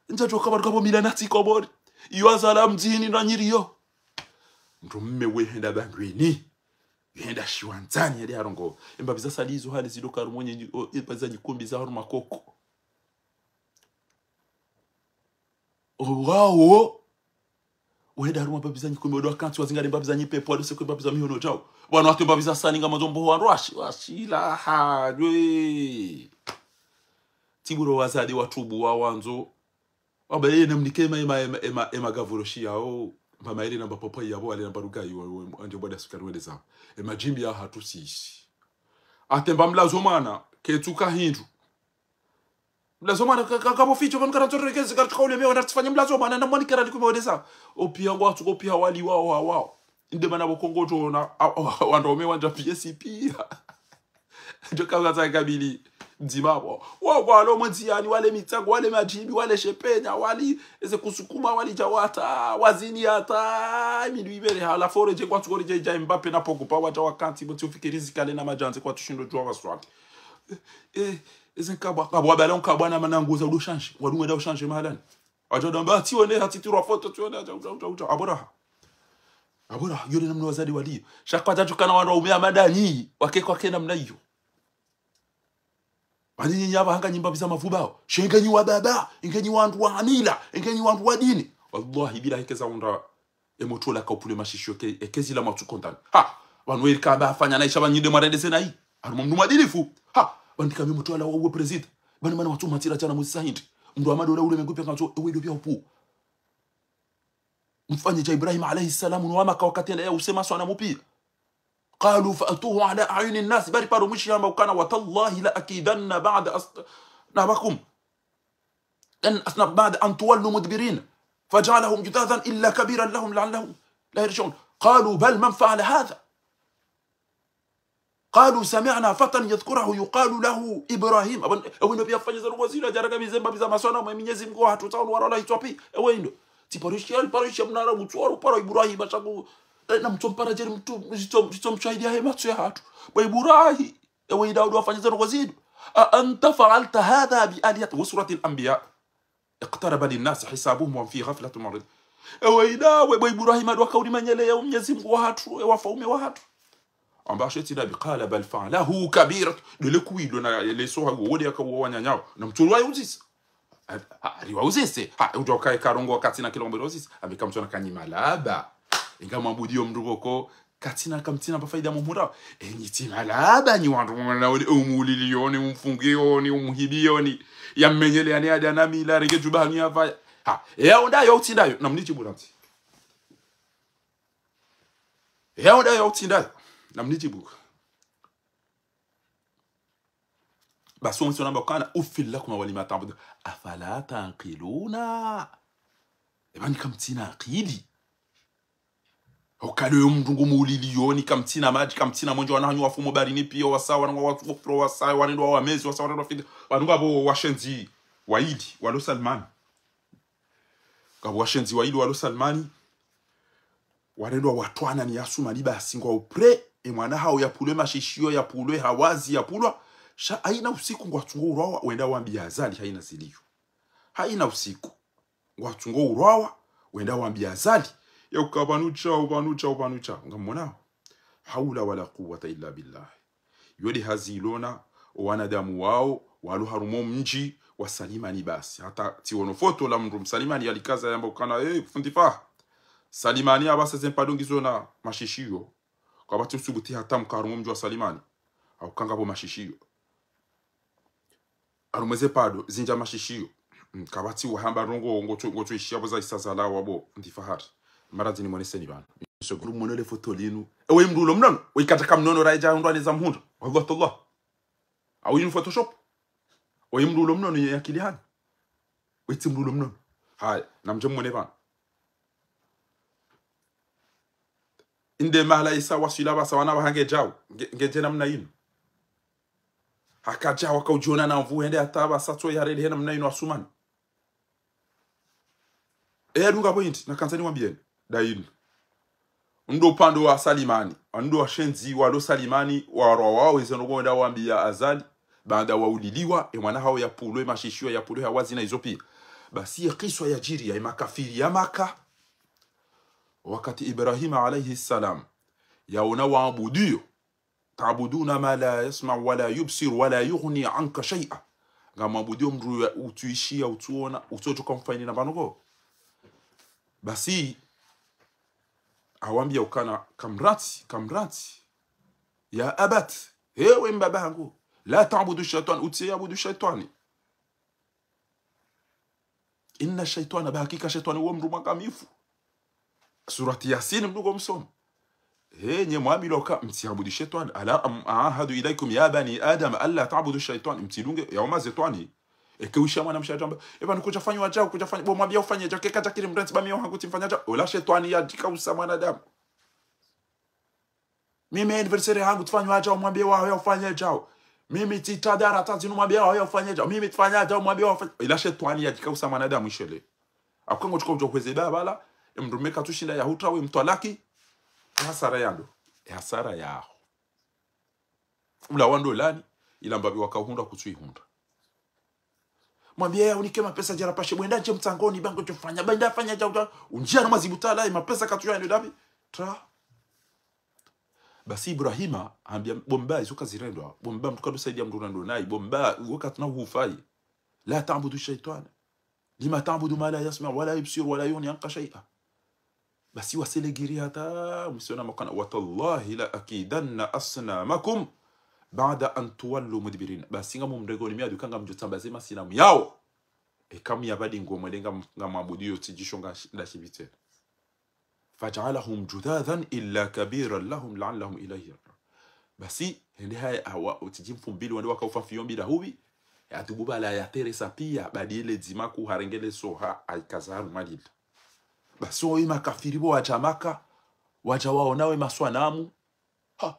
Ndja djoka bari kapvo mila na tsi kobori. Iyo azala mdzini na nyiriyo. Mndru mme we henda bandweni. Henda shiwandzani yade harongo. Embapvi za sali izo hali zido karu mwenye nyi-, o, embapvi za nyikumbi za haru makoko. Owawo. Wahenda harumwa mbapvi za nyikumi, wahenda wakantsi wazingare mbapvi za nyipepvo, wadose kwe mbapvi za mihono djao. Pvanu wahate mbapvi za sani ngamazo mboho wandru washi, washi la hadwe. Tsiburo wazade watubu wawandzo. Wamba yeye namnike ema, ema, ema, ema, ema gavuro shiyao. Mba maele namba papa yapvo, wale namba rugayi, wa, wa, ande bwada sukari wende zao. Ema djimbi ya hatru sisi. Hata mba mlazo mwana, ketsuka hindru. Mlazo mwana ka, ka, kapvo ficho, pvanu karantso rekezi, karatsuka ulemewa, na tsifanye mlazo mwana, na mwani karali kume wende zao. Opia ngwatsuka opia wali wao, wao, wao. Inde mana pvo Kongo tona, a, a, wandru waume wandja P S P. Djo kaza kabili mdzima pvo. Wa, wale mwendziani, wale Mitsango, wale Madjimbi, wale Shepenya, wale eze kusukuma, wale Djawata, wazini hata, mindu ibere hala fore dje kwa tsukori dje dja Mbappé na Pogba wadja wakantsi, botsi ufikiri zikale na madjandze kwatsushindo djuwa waswali. Eh, eh, eze nkabwa, kabwa bala nkabwa na mananguza udo change, wadunga da change mahalani. Adja damba, tsione, hatsi tirwa foto, tsione, adja, adja, adja, adja, abora. Abora, yole namna wazade wali. Sha kwadja tsukana wandru waume amadani, wake kwake namna iyo. Wani nyinyi apvaha nganyi mbapvi za mavubao. She ngenyi wababa, ngenyi wandru wa amila, ngenyi wandru wa dini. Wallahi, bila hekeza undra, emotro la kaupule mashishiyo ke, ekezi la mwatsu kondani. Ha, pvanu weri kamba afanya na isha pvanu nyi nde mwarendese na yi. Harumwa mndru mwadilifu. Ha, pvandika me motro la wa uwe prezida. Pvani mana watsu matira tsana muzi sa hindri. Mndru wa madola ule mengu pia kantso, ewe ndo pia upu. Mfanye dja Ibrahim alayhi salam, no wa Maka wakati yenda ya usema swana mupia. قالوا فأتوه على أعين الناس. Bari paro mwishi yamba ukana, وتالله لأكيدن بعد أصنامكم. أن أصنام بعد أن تولوا مدبرين. فجعلهم جذاذا إلا كبيرا لهم لعلهم لا يرجعون. قالوا بل من فعل هذا. قالوا سمعنا فتى يذكره يقال له إبراهيم. Apvo, ewe ndo pia fanya za ndrongo zila, djara kamize mbapvi za maswana, mwe Mnyezi Mngu hatru tsawo wala la itwapi. Ewe ndo. Tsi paro ishiya, paro ishiya mnara mutsu waru, paro Ibrahim, ashaku. Eh, na mtso mpara djeri mtru, mtso, mtso mshahidi ya he matso ya hatru. Bo Ibrahim, ewe ida udo wafanya za ndrongo zinu. أأنت فعلت هذا بآلهتنا. وسورة الأنبياء. اقترب للناس حسابهم وهم في غفلة معرضون. Ewe ida, we bo Ibrahim, ndo waka uri manyele ya Mnyezi Mngu wa hatru, ewe wafaume wa hatru. Amba shetsi nabi, قال بل فعله كبيرة. Ndele kuwilo na leso ha uwo wode yaka uwo wananyao. Na mtru wa uzise. Ha, ha, riwa uzise. Ha, udjo kaye karongowa katsina kilombo riwa uzise. Ambe kamtsona kanyi malaba. Inga mwabudiyo mndru pvoko. Katsina, kamtsina mba faida mumhura. Enyi tsi malaba nyi wandru mwana wone, umuliliyoni, umfungiyoni, umhibiyoni. Ya mmenyele ya ne ada na mila, renge djuba hanyu ya pvaya. Ha, eya onda yo utsindayo, na mnidjibu na mtsi. Eya onda yo utsindayo, na mnidjibu. Basi wonse wanamba ukana, أف لكما ولما تعبدان أفلا تعقلون. Eba nyi kamtsina akili. Ukale yo mndru ngu muliliyoni, kamtsina madji, kamtsina mwendje, wana hanyu wafu mo barini pia, wasa, wana wa, wa, wasa, warendwa wamezi, wasa, warendwa fidi, wanu ngapvo washenzi waili, walo Salimani. Ngapvo washenzi waili walo Salimani, warendwa watwana ni Asumani basi ngwao prêt, e mwana hawo yapvulwe mashishiyo, yapvulwe hawazi, yapvulwa. Sha haina usiku ngwatsungo urwawa, wenda wambiya Azali, haina ziliyo. Haina usiku. Ngwatsungo urwawa, wenda wambiya Azali. Ya uka pvanu tsao, pvanu tsao, pvanu tsao. Ngamonao. حول ولا قوة إلا بالله. Yo nde hazi ilona, o wanadamu wao, walo harumwa o mdji wa Salimani basi. Hata tsiwono foto la mndru Msalimani yalikaza yamba ukana, eh, fundi Faha. Salimani apvasa ze mpado ngizo na mashishiyo. Kapvatsi usubuti hata mka harumwa o mdji wa Salimani. Hauka ngapvo mashishiyo. Harumwa ze mpado, zindja mashishiyo. Mm, kapvatsi wahamba ndrongo, ngotso, ngotso ishiya pvo za isa zalawa bo, ndi Fahari. Mara zini mwoneseni pvanu. Shukuru mwono le foto linu. Ewe mndru ulo mnono, we ikataka mnono raidja hundrwa neza mhundra. Wallah tallah. Au inu Photoshop. Oyi mndru ulo mnono ye akili hanyu. Oyi tsi mndru ulo mnono. Haya, namdje mmone pvanu. Inde mahala isa waswila pvasa wana wahange djau. Nge, ngedje namna inu. Haka djau, haka udjiona na nvu, hende hata pvasa tso yarele he namna inu Asumani. Eya dunga point, nakandza niwambiyeni, dayinu. Ndo upande wa Salimani, ndo washenzi walo Salimani, warwa wao, izo ndo kwenda wambiya Azali, baada wauliliwa, e mwana hawo yapvulwe, mashishiyo yapvulwe, hawazi na izo piya. Basi ye kiswa yadjiri ya makafiri ya Maka. Wakati Ibrahima alayhi salam, yaona waabudiyo, تعبدون ما لا يسمع ولا يبصر ولا يغني عنك شيئا. Ngamwabudiyo mndru ya utsuishiya, utsuona, utsodjoka mfanyina pvanu ko. Basi, Hawambia ukana kamrantsi, kamrantsi. يا أبت, ewe mbaba hangu. لا تعبد الشيطان, utsiabudu shetwani. إن الشيطان, ba hakika shetwani wo mdru mwangamifu. Surati Yasin mdru ngomsomo. He, nyi mwambilwa ka mtsiabudu shetwani. ألم أعهد إليكم يا بني آدم ألا تعبدوا الشيطان. Mtsidunge, ya wama zetwani. Eka usha mwana mshe hamba, eba nikuja fanya wadjau, kuja fanya, bo mwambia ufanye djau, keka djakiri mrantsi, ba mi hangu tsimfanya djau. Ola shetwani yadjikausa mwanadamu. Mimi anniversaire hangu tsifanya wadjau, mwambie waho ya ufanye djau. Mimi tsitadara tazinu, mwambie waho ya ufanye djau. Mimi tsifanya djau, mwambie waho ya ufanye. Ila shetwani yadjikausa mwanadamu ishele. Akwengo tsuko udjo hweze babala, emdrume katsushinda ya hutra we mtwalaki. E hasara yando. E hasara yaho. Ula wando lani, ila mbapvi wakahundra kutsuihundra. Mwambie ya unike mapesa djara pashe, bwenda ndje mtsangoni, ba ngodjo fanya, bwenda fanya djau djau. Undjia no mazibu tala, e mapesa katsu ya ndo dabi. Tra. Basi Ibrahima, hambia, bo mba, izo kazirendwa. Bo mba, mdru kado saidia mdru rando nayi. Bo mba, wakati na hufai. لا تعبدوا الشيطان. لم تعبدوا ما لا يسمع ولا يبصر ولا يغني عنك شيئا. Basi waselegiri hata, msiona makana, وتالله لأكيدن أصنامكم بعد أن تولوا مدبرين. Basi ngamumrengoni miadu ka ngamdjo tsambaze masinamu yawo. Eka muyabadi ngomwele nga, ngamwabudu yo tsidjisho nga shi-, nda shipvi tsena. فجعلهم جذاذا إلا كبيرا لهم لعلهم إليه يرجعون. Basi, hende haya awa, utsidji mfumbili wande wakaufa mfiyo mbili hupvi, ya tubu bala ya teresa pia, badi ile dzima ku harengele soha, ayikaza harumwa lila. Basi wo makafiri bo wadja Maka, wadja waona we maswanamu. Ha.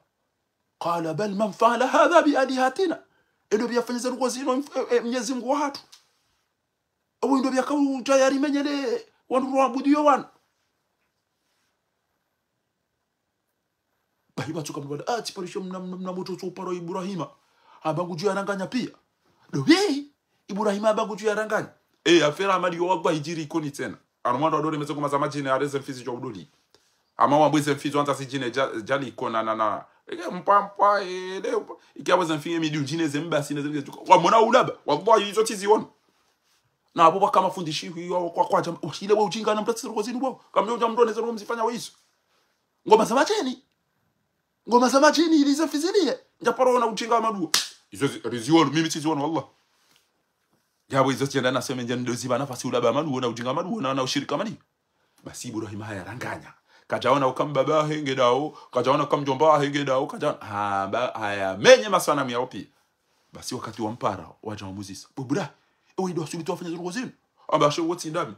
قال بل من فعل هذا بآلهتنا. Endo pvia fanyisa ruko zinu, e, e, Mnyezi Mngu wahatru. Awo ndo pvia kaudja yarimenyele wandru rwabudu yo wanu. Bahi batsuka mdru wala, ah, tsiparisho mna, mna, mna motro tso uparo Ibrahima. Amba ngudjo yaranganya pia. Ndo pvi, Ibrahima amba ngudjo yaranganya. Eh, afera amali yo wallahi djiri ikoni tsena. Anu mwandru adore meze ngoma za madjini areze mfizi djwa udoli. Ama wambwe ze mfizi wandza si djine dja-, djali ikona na na. Eke mpampa, ele, iki awe ze mfizi midi udjine ze mbasi ne ze mfizi. Wamona ulaba. Wallahi izo tsi ziono. Na abo baka mafundi shihu yo kwa, kwa djam-, ushile we udjinga na mtatsi ruko zinu bo. Kamdjo udja mdru ne ze ruko mzifanya we izo. Ngoma za madjini. Ngoma za madjini ili ze fiziliye. Ndja paro ona udjinga wa maduo. Izo zi-, riziwono, mimi tsiziwono, wallah. Yabo izo tsienda na seme ndje ndo ziba nafasi ulaba maduo na udjinga maduo na, na ushirika mali. Basi Ibrahima haya ranganya. Kadjaona uka mbaba wahe nge dao, kadjaona uka mdjomba wahe nge dao, kadjaona, ha, ba, haya menye maswanamu yawo pia. Basi wakati wampara, wadja wamuzisa. Bo bura, ewe ido asubutu wafanya ze ruko zinu. Amba ashe wo tsi ndami.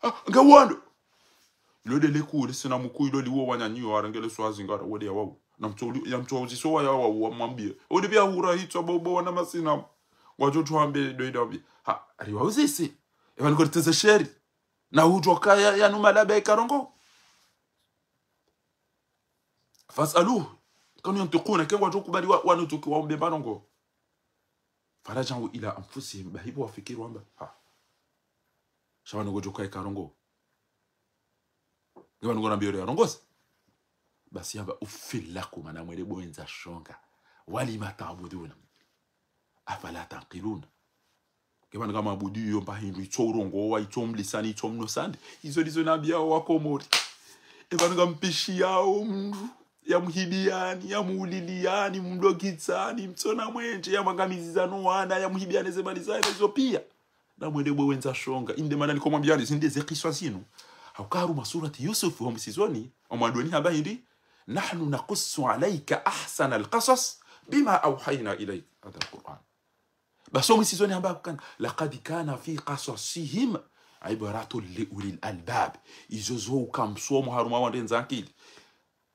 Ah, nge wando. Ilo dele kuu, le sinamu kuu, ilo liwo wananyiwa, warengele swazi ngara, wode ya wawu. Na mtso uli-, ya mtso uziso wa ya wawu, wamwambie. Wode pia hura hitswa bobo wana masinamu. Ngwadjo tuhambe do idambi. Ha, riwa uzisi. Ewa niko riteze sheri. Na hudjo kaya ya numa labe ikarongo. فاسألوهم إن كانوا ينطقون, ke ngwadjo kubali wa, wanu tuki waumbe marongo. فرجعوا إلى أنفسهم, bahi bo wafikiri wamba. Ha. Sha wanu ngodjo kaya ikarongo. Nge wanu ngona mbio ya rongozi. Basi yamba أف لكما, na mwele bo wendza shonga. ولم تعبدون أفلا تعقلون. Nge pvanu ngamwabudu yo mba hindru, itso urongowa, itso mlisani, itso mnosande. Izo ndizo nambiyao Wakomori. E pvanu ngampishiyawo mndru, yamhibiyani, yamuwuliliyani, mumdokitsani, mtsona mwendje, yamwangamiziza no wana, yamhibiyani ze mali zahe, izo piya. Na mwende bwe wendza shonga, inde mana nikomwambiyani, zinde ze kiswa zinu. Hauka harumwa surati Yusuf, ho mwisizoni, omwandoni hamba hindri, نحن نقص عليك أحسن القصص بما أوحينا إليك هذا القرآن. Basi omwisizoni hamba kukana, لقد كان في قصصهم عبرة لأولي الألباب. Izo zo uka msomo harumwa wandru wendza ankili.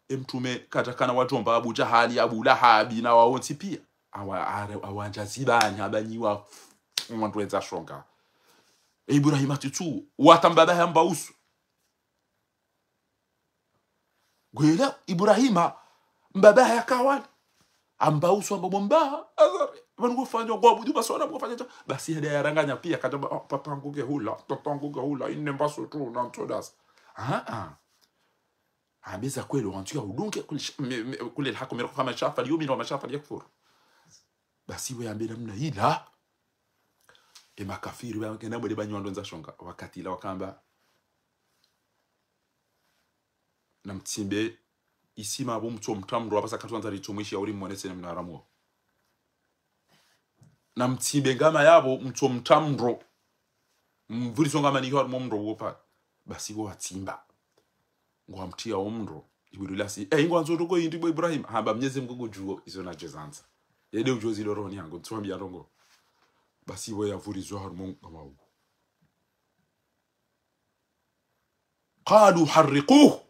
E mtrume kadjakana wadjomba Abu Jahali, Abu Lahabi, na wawontsi piya. Awa, are, awandja zibani, hamba nyi wa, wandru wendza shonga. E Ibrahima tsutsu, wata mbaba hamba usu. Gwela Ibrahima, mbaba haya kawali. Hamba usu hamba bo mba, Azari. Pvanu ngufanya, ngwabudu maswanamu ngufanya dja. Basi hende yaranganya piya, kadjamba, oh, papa ngu ke hula, papa ngu ke hula, ine mbaso tu, na mtsodasa. Ah, ah. Hamba eza kweli, wantru ya udunge, قل ش-، م-، م-، قل الحق من ربكم فمن شاء فليؤمن ومن شاء فليكفر. Basi we hamba namna ila. E makafiri, ba, kena mwele banyi wandru wendza shonga. Wakati ila wakamba. namtsimbe isima apvo mtso mtra mndro, apvasa katsuandza ritso mwishi ya uri mmonese ne mnaramu. Namtsimbe ngama yapvo mtso mtra mndro. Mvurizo ngama niho harumwa mndro uwo pvale. Basi pvo watsimba. Ngwamtriya wo mndro. Ibwirulasi. Eh, ngwandzo ndrongo hindri bo Ibrahim. Hamba Mnyezi Mngu ngudjuo izo nadjo zandza. Yende udjuo zilo rohoni hangu. Ntsuwambiya ndrongo. Basi pvo yavurizwa harumwa ngama uwo. قالوا حرقوه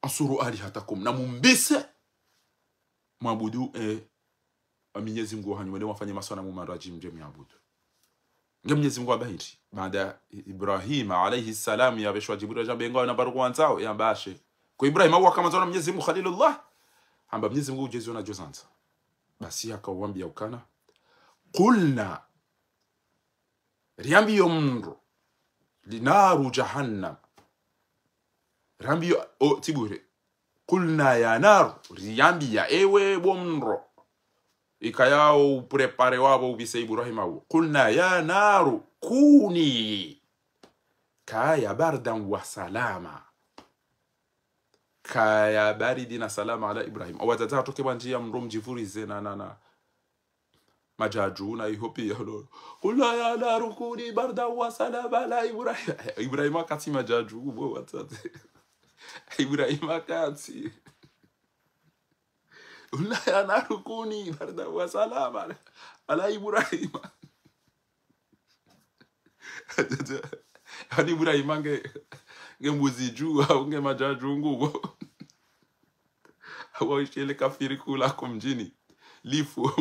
وانصروا آلهتكم. Namumbise. Mwabudu, eh, wa Mnyezi Mngu wahanyu, mwende mwafanye masanamu mandru adji mdje mwabudu. Nge Mnyezi Mngu hamba hindri. Baada I-, Ibrahima alayhi salam yapveshwa Jibril yadje yambe ngwawona mbaruku wandzao, yamba ashe. Ko Ibrahima wakamandzao na Mnyezi Mngu Khalilullah. Hamba Mnyezi Mngu udjuo izo nadjo zandza. Basi hakawambiya ukana. قلنا Riambiye mndro, لنار جهنم. Riambiye, o, tsi bure. قلنا يا نار, riambiya ewe bo mndro. Ikayao upréparé wapvo upvise Ibrahima wo. قلنا يا نار كوني. Kaya بردا وسلاما. Kaya baridi na salama على إبراهيم. Owadzadze hatsoke pvwandziya mndro mdjivurize na, na, na. Madjadju na iho piya lo. قلنا يا نار كوني بردا وسلاما على إبراهيم. Ibrahima katsi madjadju, bo wadzadze. Ibrahima katsi. قلنا يا نار كوني بردا وسلاما على إبراهيم. Ani Ibrahima nge, nge mbuzi dju, au nge madjadju ngu. Awa ishele kafiri kula ko mdjini. Lifu.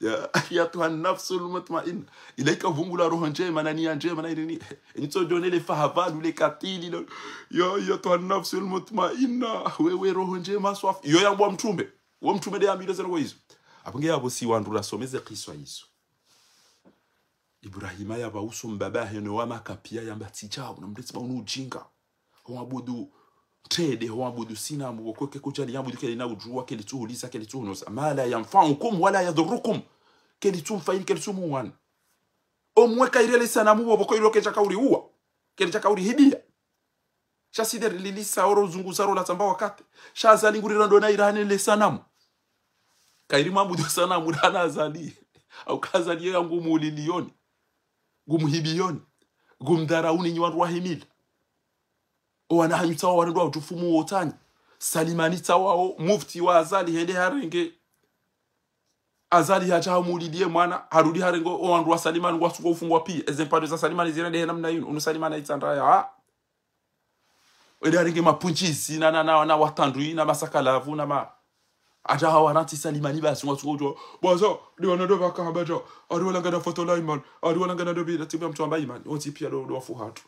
يا أيتها النفس المطمئنة. Ila ikavungula roho ndjema, na niya ndjema, na irini. Enyi tso djonele fahavalu le katili lo. يا أيتها النفس المطمئنة. Wewe roho ndjema swafi. Iyo yambwa mtrume. Wo mtrume nde yambilwa ze ndrongo izo. Apvo nge yapvo si wandru rasome ze kiswa izo. Ibrahima yapva uso mbaba heno wa Maka piya yamba tsi djao, na mndru tsi ba unu udjinga. Ho wabudu trende, ho wabudu sanamu, wo kweke kudjali yabudu keli na udjuwa, keli tsuhuliza, keli tsuhunoza. ما لا ينفعكم ولا يضركم. Keli tsumfayini, keli tsumuwani. Omwe kayirele sanamu wo, pvoko ilo kedja kauri uwa. Kedja kauri hibiya. Sha sideri lilisa oro zunguza ro la tsamba wakati. Sha Azali nguri rando na irane le sanamu. Kayiri mwabudu sanamu rana Azali. Au ka Azali ye yangu muliliyoni. Ngumuhibiyoni. Ngumdharauni nyi wandru wa himila. Owana hanyu tsawa warendwa utufumu wotanyi. Salimani tsawa o mufti wa Azali hende harenge. Azali hadja hamuliliye mwana, harudi harenge owandru wa Salimani ngwatsuko ufungwa piya. Eze mpandro za Salimani zirende he namna yinu. Unu Salimani ayitsandaya. Ha? Wende harenge mapundjizi na, na, na, na watandwi na masakalavu na ma. Hadja hawarantsi Salimani basi ngwatsuko udjo. Bwaza, ndi wana ndo pvaka hamba dja. Ari walangana foto la Imani. Ari walangana ndo bila timu ya mtru amba Imani. Wontsi piya ndo, ndo wafu hatru.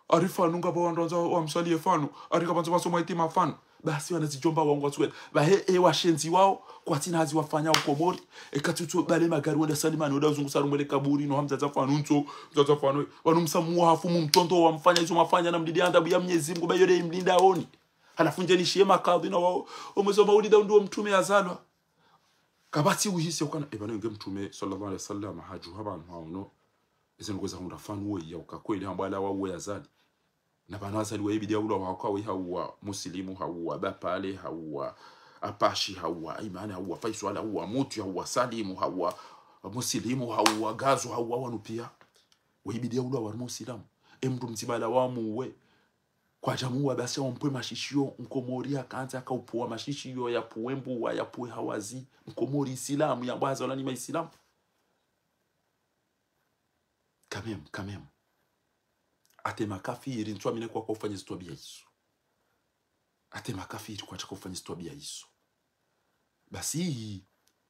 Ari fanu ngapvo wandru wandza wamswaliye fanu. Ari kapvandza wasoma itima fanu. Basi wana zidjomba wangu watsuwele. Pvahe e washenzi wao. Kwatsina hazi wafanya ukomori. Eka tsutso bale magari wenda Salimani. Wenda uzungusa harumwa le kaburi. No hamdzadza fanu ntso. Mdzadza fanu. Wanu msamu wa hafu mumtondo wamfanya izo mwafanya na mdidi andabu ya Mnyezi Mngu. Ba iyo nde imlinda oni. Halafu ndje nishiye makadhi na wao. Omwezi wa maulida undru wo mtrume yazalwa. Kapvatsi uhisi ukana, eba nenge mtrume, sallallahu alayhi wasallam, hadjuha pvanu haono. Eze ndrongo za hundra fanu wo iya uka kweli hambwa ala wa uwe Azali. Na pvanu Azali wa ibidi ya ula waka we hauwa Muslimu, hauwa Bapale, hauwa Apashi, hauwa Aimani, hauwa Faiswala, hauwa Mutu, hauwa Salimu, hauwa Muslimu, hauwa Gazo, hauwa wanu piya. We ibidi ya ula wa Muslimu. E mndru mdzima ala wa muwe. Kwadja muwa basi wampve mashishiyo, mkomori yakandza yakaupvuwa mashishiyo, yapvuwe mbuwa, yapvuwe hawazi, mkomori Isilamu, yambwa hazalwa ni Maisilamu. Quand même, quand même. Ata e makafiri, ntsuamini kwaka ufanya zitwabiya izo. Ata e makafiri kwatsa ka ufanya zitwabiya izo. Basi,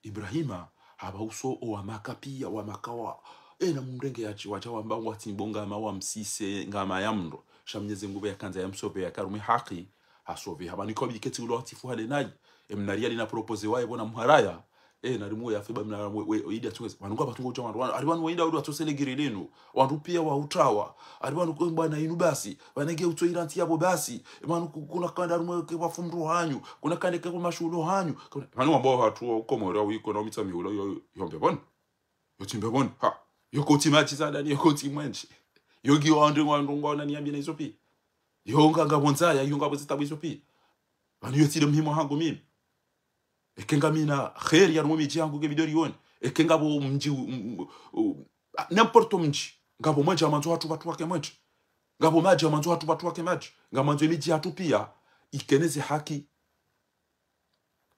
Ibrahima, hapva uso owa Maka piya, wa Maka wa, ena mrenge yatsi, wadja wamba ngwatsi mbonga ma wamsise ngama ya mndro. Sha Mnyezi Mngu pvo yakandza yamsopve yaka harumwa e haki, hasopve. Hapvanu ikao biketsi ulo watifu hale nayi. E mnariya lina propose waye pvo na mharaya. E, narimu yafe ba mna we, we, we, idi atsungeze. Pvanu ngapvatsungo udja wandru, wanu, ari wanu wenda uri watsosele giri linu. Wandru piya wa utawa. Ari wanu kwe mbwana inu basi. Pvanu nge utso irantsi yapvo basi. Pvanu ku-, kuna kanda rumwe ke wafu mndru hanyu. Kuna kande ke mashulo hanyu. Kuna, pvanu wambao hatru wa ukomori wa wiko na umitsa mihula yo, yo mbepvoni. Yo tsi mbepvoni. Ha. Yo kotsi matsi za ndani, yo kotsi mwenshi. Yo ngiyo wandru, wandru ngwaona niyambiye na izo piya. Iyo nga, ngapvo ndzaya, iyo ngapvo zitabu izo pia. Pvanu iyo tsi nde muhimu hangu mimi. Eka ngamina kheri ya harumwa emidji yangu nge bidi rione. Eka ngapvo mdji, m-, m-, u-, a, n'importe mdji. Ngapvo mwendje amandzo hatru pvatru wake mwendje. Ngapvo madji amandzo hatru pvatru wake madji. Ngamandzo emidji hatru pia ikene ze haki.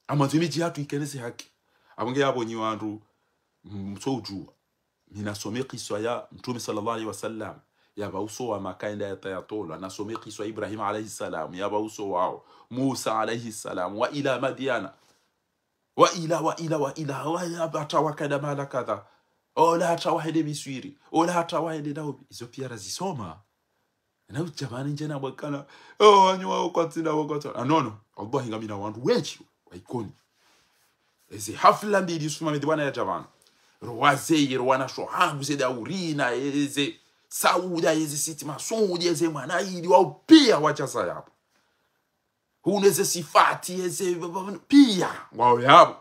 Amandzo emidji hatru ikene ze haki. Apvo nge yapvo nyi wandru, m-, mtsoudjuwa. Mi nasome kiswa ya Mtrume swallallahu alayhi wa sallam, yapva uso wa Maka enda yatsa yatolwa. Nasome kiswa Ibrahim alayhi salam, yapva uso wawo. Musa alayhi salam, wa ila Madyana. Wa ila, wa ila, wa ila, wa ila, hata wakada mahala kadha. Ola hata wahende Miswiri. Ola hata wahende Naubi. Izo pia razisoma. Na udjamani ndje na mwakana, oh, wanyu wao kwatsina, wao kwatsina. Ah, non, non. Wallahi ngamina wandru wendji wa Ikoni. Eze hafla mbili Yusuf Mohamed bwana yadja pvanu. Ro wazee, ro wanasho hangu ze Daurina, eze Sauda, eze Siti Masudi, eze Mwanaidi, wao pia wadja zaya yapvo. Hunu eze Sifati, eze, pia, ngwao yapvo.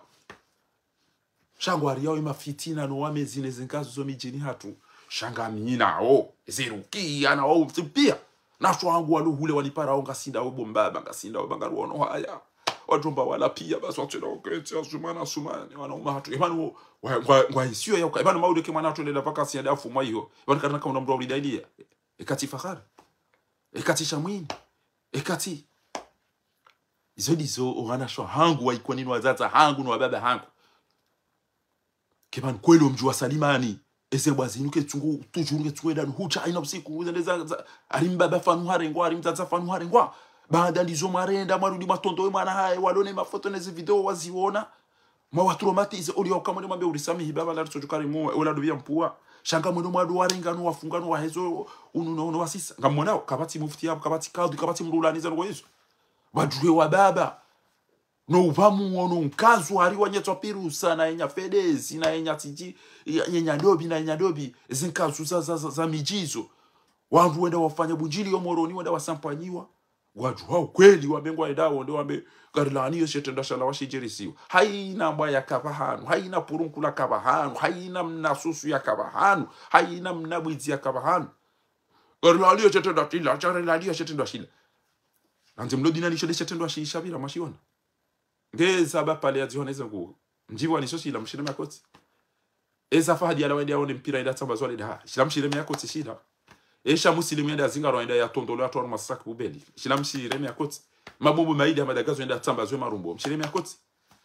Sha ngwariyawo emafitina no wamezi neze nkazu zo midjini hatru. Sha ngaminawo, eze Rukia na wao pia. Nasho hangu walo hule waniparao ngasindao bo mbaba, ngasindao ba ngaruono haya. Wadjomba wala pia, basi watswenda waketsi, Asumani, Asumani, wanaume hatru. Epvanu, wa, ngwa, ngwa isiyo ya uka. Epvanu maudu eka mwana hatru nde la vacances yende afumwa iyo. Epvanu karina kauna mndru wa ulidailia. Eka tsi fahari. Eka tsi shamwini. Eka tsi. Izo ndizo owanasho hangu wa Ikoni no wadzadze hangu no wababa hangu. Kepvanu kweli omdji wa Salimani. Eze mbwa zinu ketsungu, toujours ketsungu enda nuhudja, haina usiku, zende za, za, hari mbaba fanu harengwa, hari mdzadze fanu harengwa. Baanda ndizo mwarenda, mwarudi mwatondowe mwana haye, walone mafoto neze video waziona. Mwawatraumatiser, au lieu uka mwende mwambe urisamihi baba, la ritsodjo karimu, wala ndo pvia mpua. Sha ngamwendo mwado warenga no wafunga no wahezo, unu no, no wasisa. Ngamwonao, kapvatsi mufti yapvo, kapvatsi kadhi, kapvatsi mndru ulaniza no kwa izo. Wadjuhe wababa. No upvamuo, no nkazu, hari wanyatwa pirusa, na yenya fedezi, na yenya tsiji, ya, yenya ndobi, na yenya ndobi. Ezi nkazu za, za, za, za midji zo. Wandru wenda wafanya bundjili yo Moroni, wenda wasampanyiwa. Wadjuhao kweli wambe ngwaendao, nde wambe, ngarilaniyo she shitrendwa shila washidjirisiwa. Haina mbwa yaka pvahanu, haina purunku laka pvahanu, haina mna susu yaka pvahanu, haina mna bwidzi yaka pvahanu. Ngarilaniyo she shitrendwa shila, ngarilaniyo she shitrendwa shila. Nandzi mlo dina lisho nde she shitrendwa shi, sha pvira mwashiona. Nge eza ba pale ya dzihona eza ngu. Mdjibu wa niso shila mshireme ya kotsi. Eza Fahadi yalawa yende yaone mpira yende yatsambazwa le daha. Shila mshireme ya kotsi shila. Esha Musilimu yende yazingarwa yende yatondolwa yatwarwa masaki bubeli. Shila mshireme ya kotsi. Mabombo maidi ya madagazo yende yatsambazwe marumbo. Mshireme ya kotsi.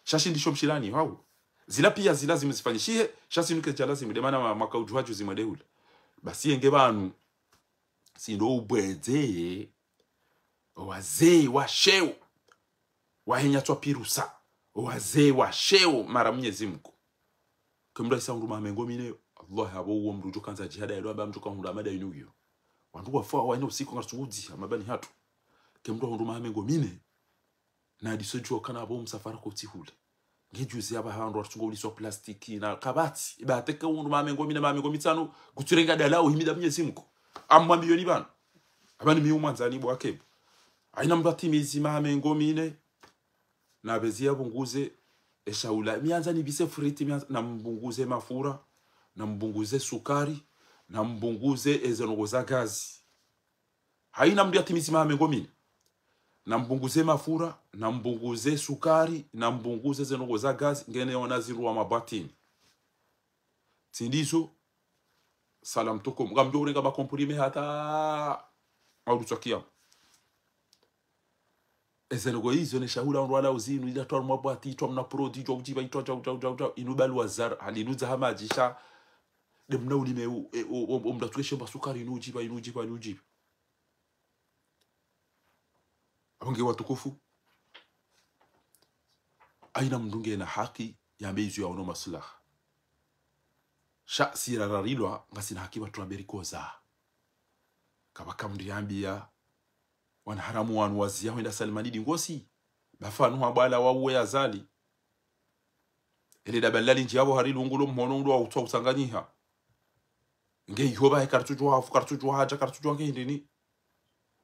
Sha shi ndisho mshilani, hau. Zila pia zila zimu zifanyishihe, sha si nuke djala zimu, nde mana ma-, makaudjuhadju zimu nde hule. Basi yenge pvanu. Si ndo ubwedze. Owazee wa sheo. Wahenyatwa pirusa. Owazee wa sheo mara Mnyezi Mngu. Ke mndru ahisa hundru maha mengo mine. Allah, apvo uwo mndru udjo kandza djihada yelo amba mndru kahundra mada inu iyo. Wandru wafa, waina usiku ngaritsungudzi, hama bani hatru. Ke mndru ahundru maha mengo mine. Na ndiso djuwa kana apvo msafara kotsi hule. Nge juzi apvaha wandru watsungo uliswa plastiki na kapvatsi. Iba hata ke hundru maha mengo mine, maha mengo mitsanu, kutsirenga dala uhimida Mnyezi Mngu. Amwambiyo ni pvanu. Apvanu mi umwandzani bo akebo. Haina mndru atimizi maha mengo mine, na pvezi ya pvunguze, eshaula. Mi handza nipvise friti, mi handza, na mpvunguze mafura, na mpvunguze sukari, na mpvunguze eze ndrongoo za gazi. Haina mndru yatimizi maha mengo mine. Na mpvunguze mafura, na mpvunguze sukari, na mpvunguze ze ndrongoo za gazi, ngene ona zindru wa mabwatini. Tsi ndizo, salam tukum. Ngamdjo urenga makomprime hata, maudu tsakia. Eze ndrongoo izo ne shaula ondro wala uzinu, ila twa mabwati, twa mna prodi, twa udjiba, twa, twa, twa, twa, twa, inu balu wazara, hali inu zaha madji sha, nde mna ulime u, e, o, o, o, mndru atsuke shemba sukari, inu udjiba, inu udjiba, inu udjiba. Apvo nge watukufu. Haina mndru ngena haki yambe izo yaono maslaha. Sha si rararilwa ngasina haki pvatsu rambe rikoza. Kapvaka mndru yambiya wanaharamu wanu waziya hwenda Salimani dingosi. Bafanu habwala wauwe Azali. Ele daba lali ndji yapvo hari lungu lo mhono ulo wa utswa utsanganyiha. Nge iho bahe karitsudjuwa hafu, karitsudjuwa hadja, karitsudjuwa nge hindrini.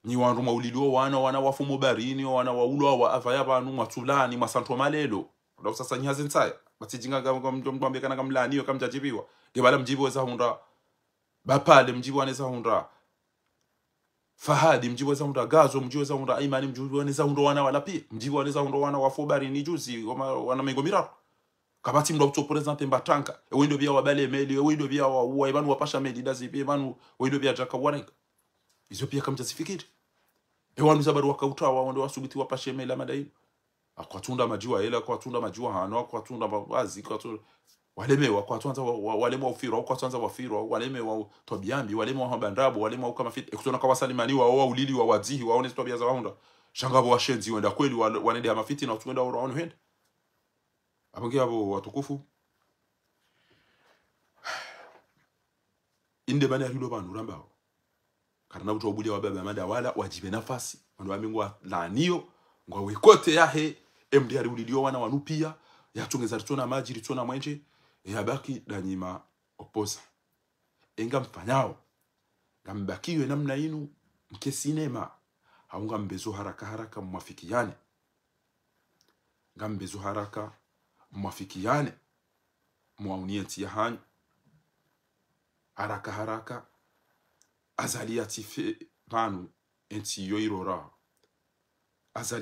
Nyi wandru mwaulilwa wana, wana wafu mubarini, wana waulwa wa apvaya pvanu, mwatsulani, mwasantwa malelo. Ndo usasa nyi hazi ntsaya. Batsi djinga nga, nga, nga, mdjombe kana kamlaniyo, kamdjadjibiwa. Nge pvala mdjibiwe za hundra. Bapvale mdjibiwa ne za hundra. Fahadi, mdjibu eza hundra Gazo, mdjibu eza hundra Aimani, mdjibu eza hundra wana wala pia. Mdjibu eza hundra wana wafu baharini juzi, wama-, wana mengo miraru. Kapvatsi mndru wa kutso présenter mba tanka. Ewe ndo pia wabale meli, ewe ndo pia wa, wa, epvanu wapasha meli, dazi pia epvanu, ewe ndo pia djaka warenga. Izo pia kamdjazifikiri. Ewanu za bari wakautawa, wandru wasubuti wapashe meli hama ndayinu. Akwatsunda madji wa hela, akwatsunda madji wa hano, akwatsunda mavazi, akwatsunda walemewa, akwatsandza wa, wa, walemewa ufirwa, akwatsandza wafirwa, walemewa u-, twabiya mbi, walemewa hamba ndrabo, walemewa uka mafitna. Ekutsona kawasalimani wa, wa ulili wa wadzihi, waone zitwabiya za wahundra. Sha ngapvo washenzi wenda kweli, wa, wanende ha mafitna, na utsuwenda ora wanu hende. Apvo nge apvo watukufu. Inde mana yarilo pvanu rambao. Karina utwa ubulia wababa madawala, wadjibe nafasi. Wandru wami ngwalaaniyo, ngwawe kote yahe, emndru yariulilio wana wanu pia, yatsongeza ritsona madji, ritsona mwenje, yabaki danyima opposants. Enga mfanyao, ngambakiyo namna inu, mke sinema, hau ngambezo haraka haraka mwafikiane. Ngambezo haraka mwafikiane, mwauniye ntsi yahanyu. Haraka haraka, Azali yatsife pvanu, entsi yo irora. Azali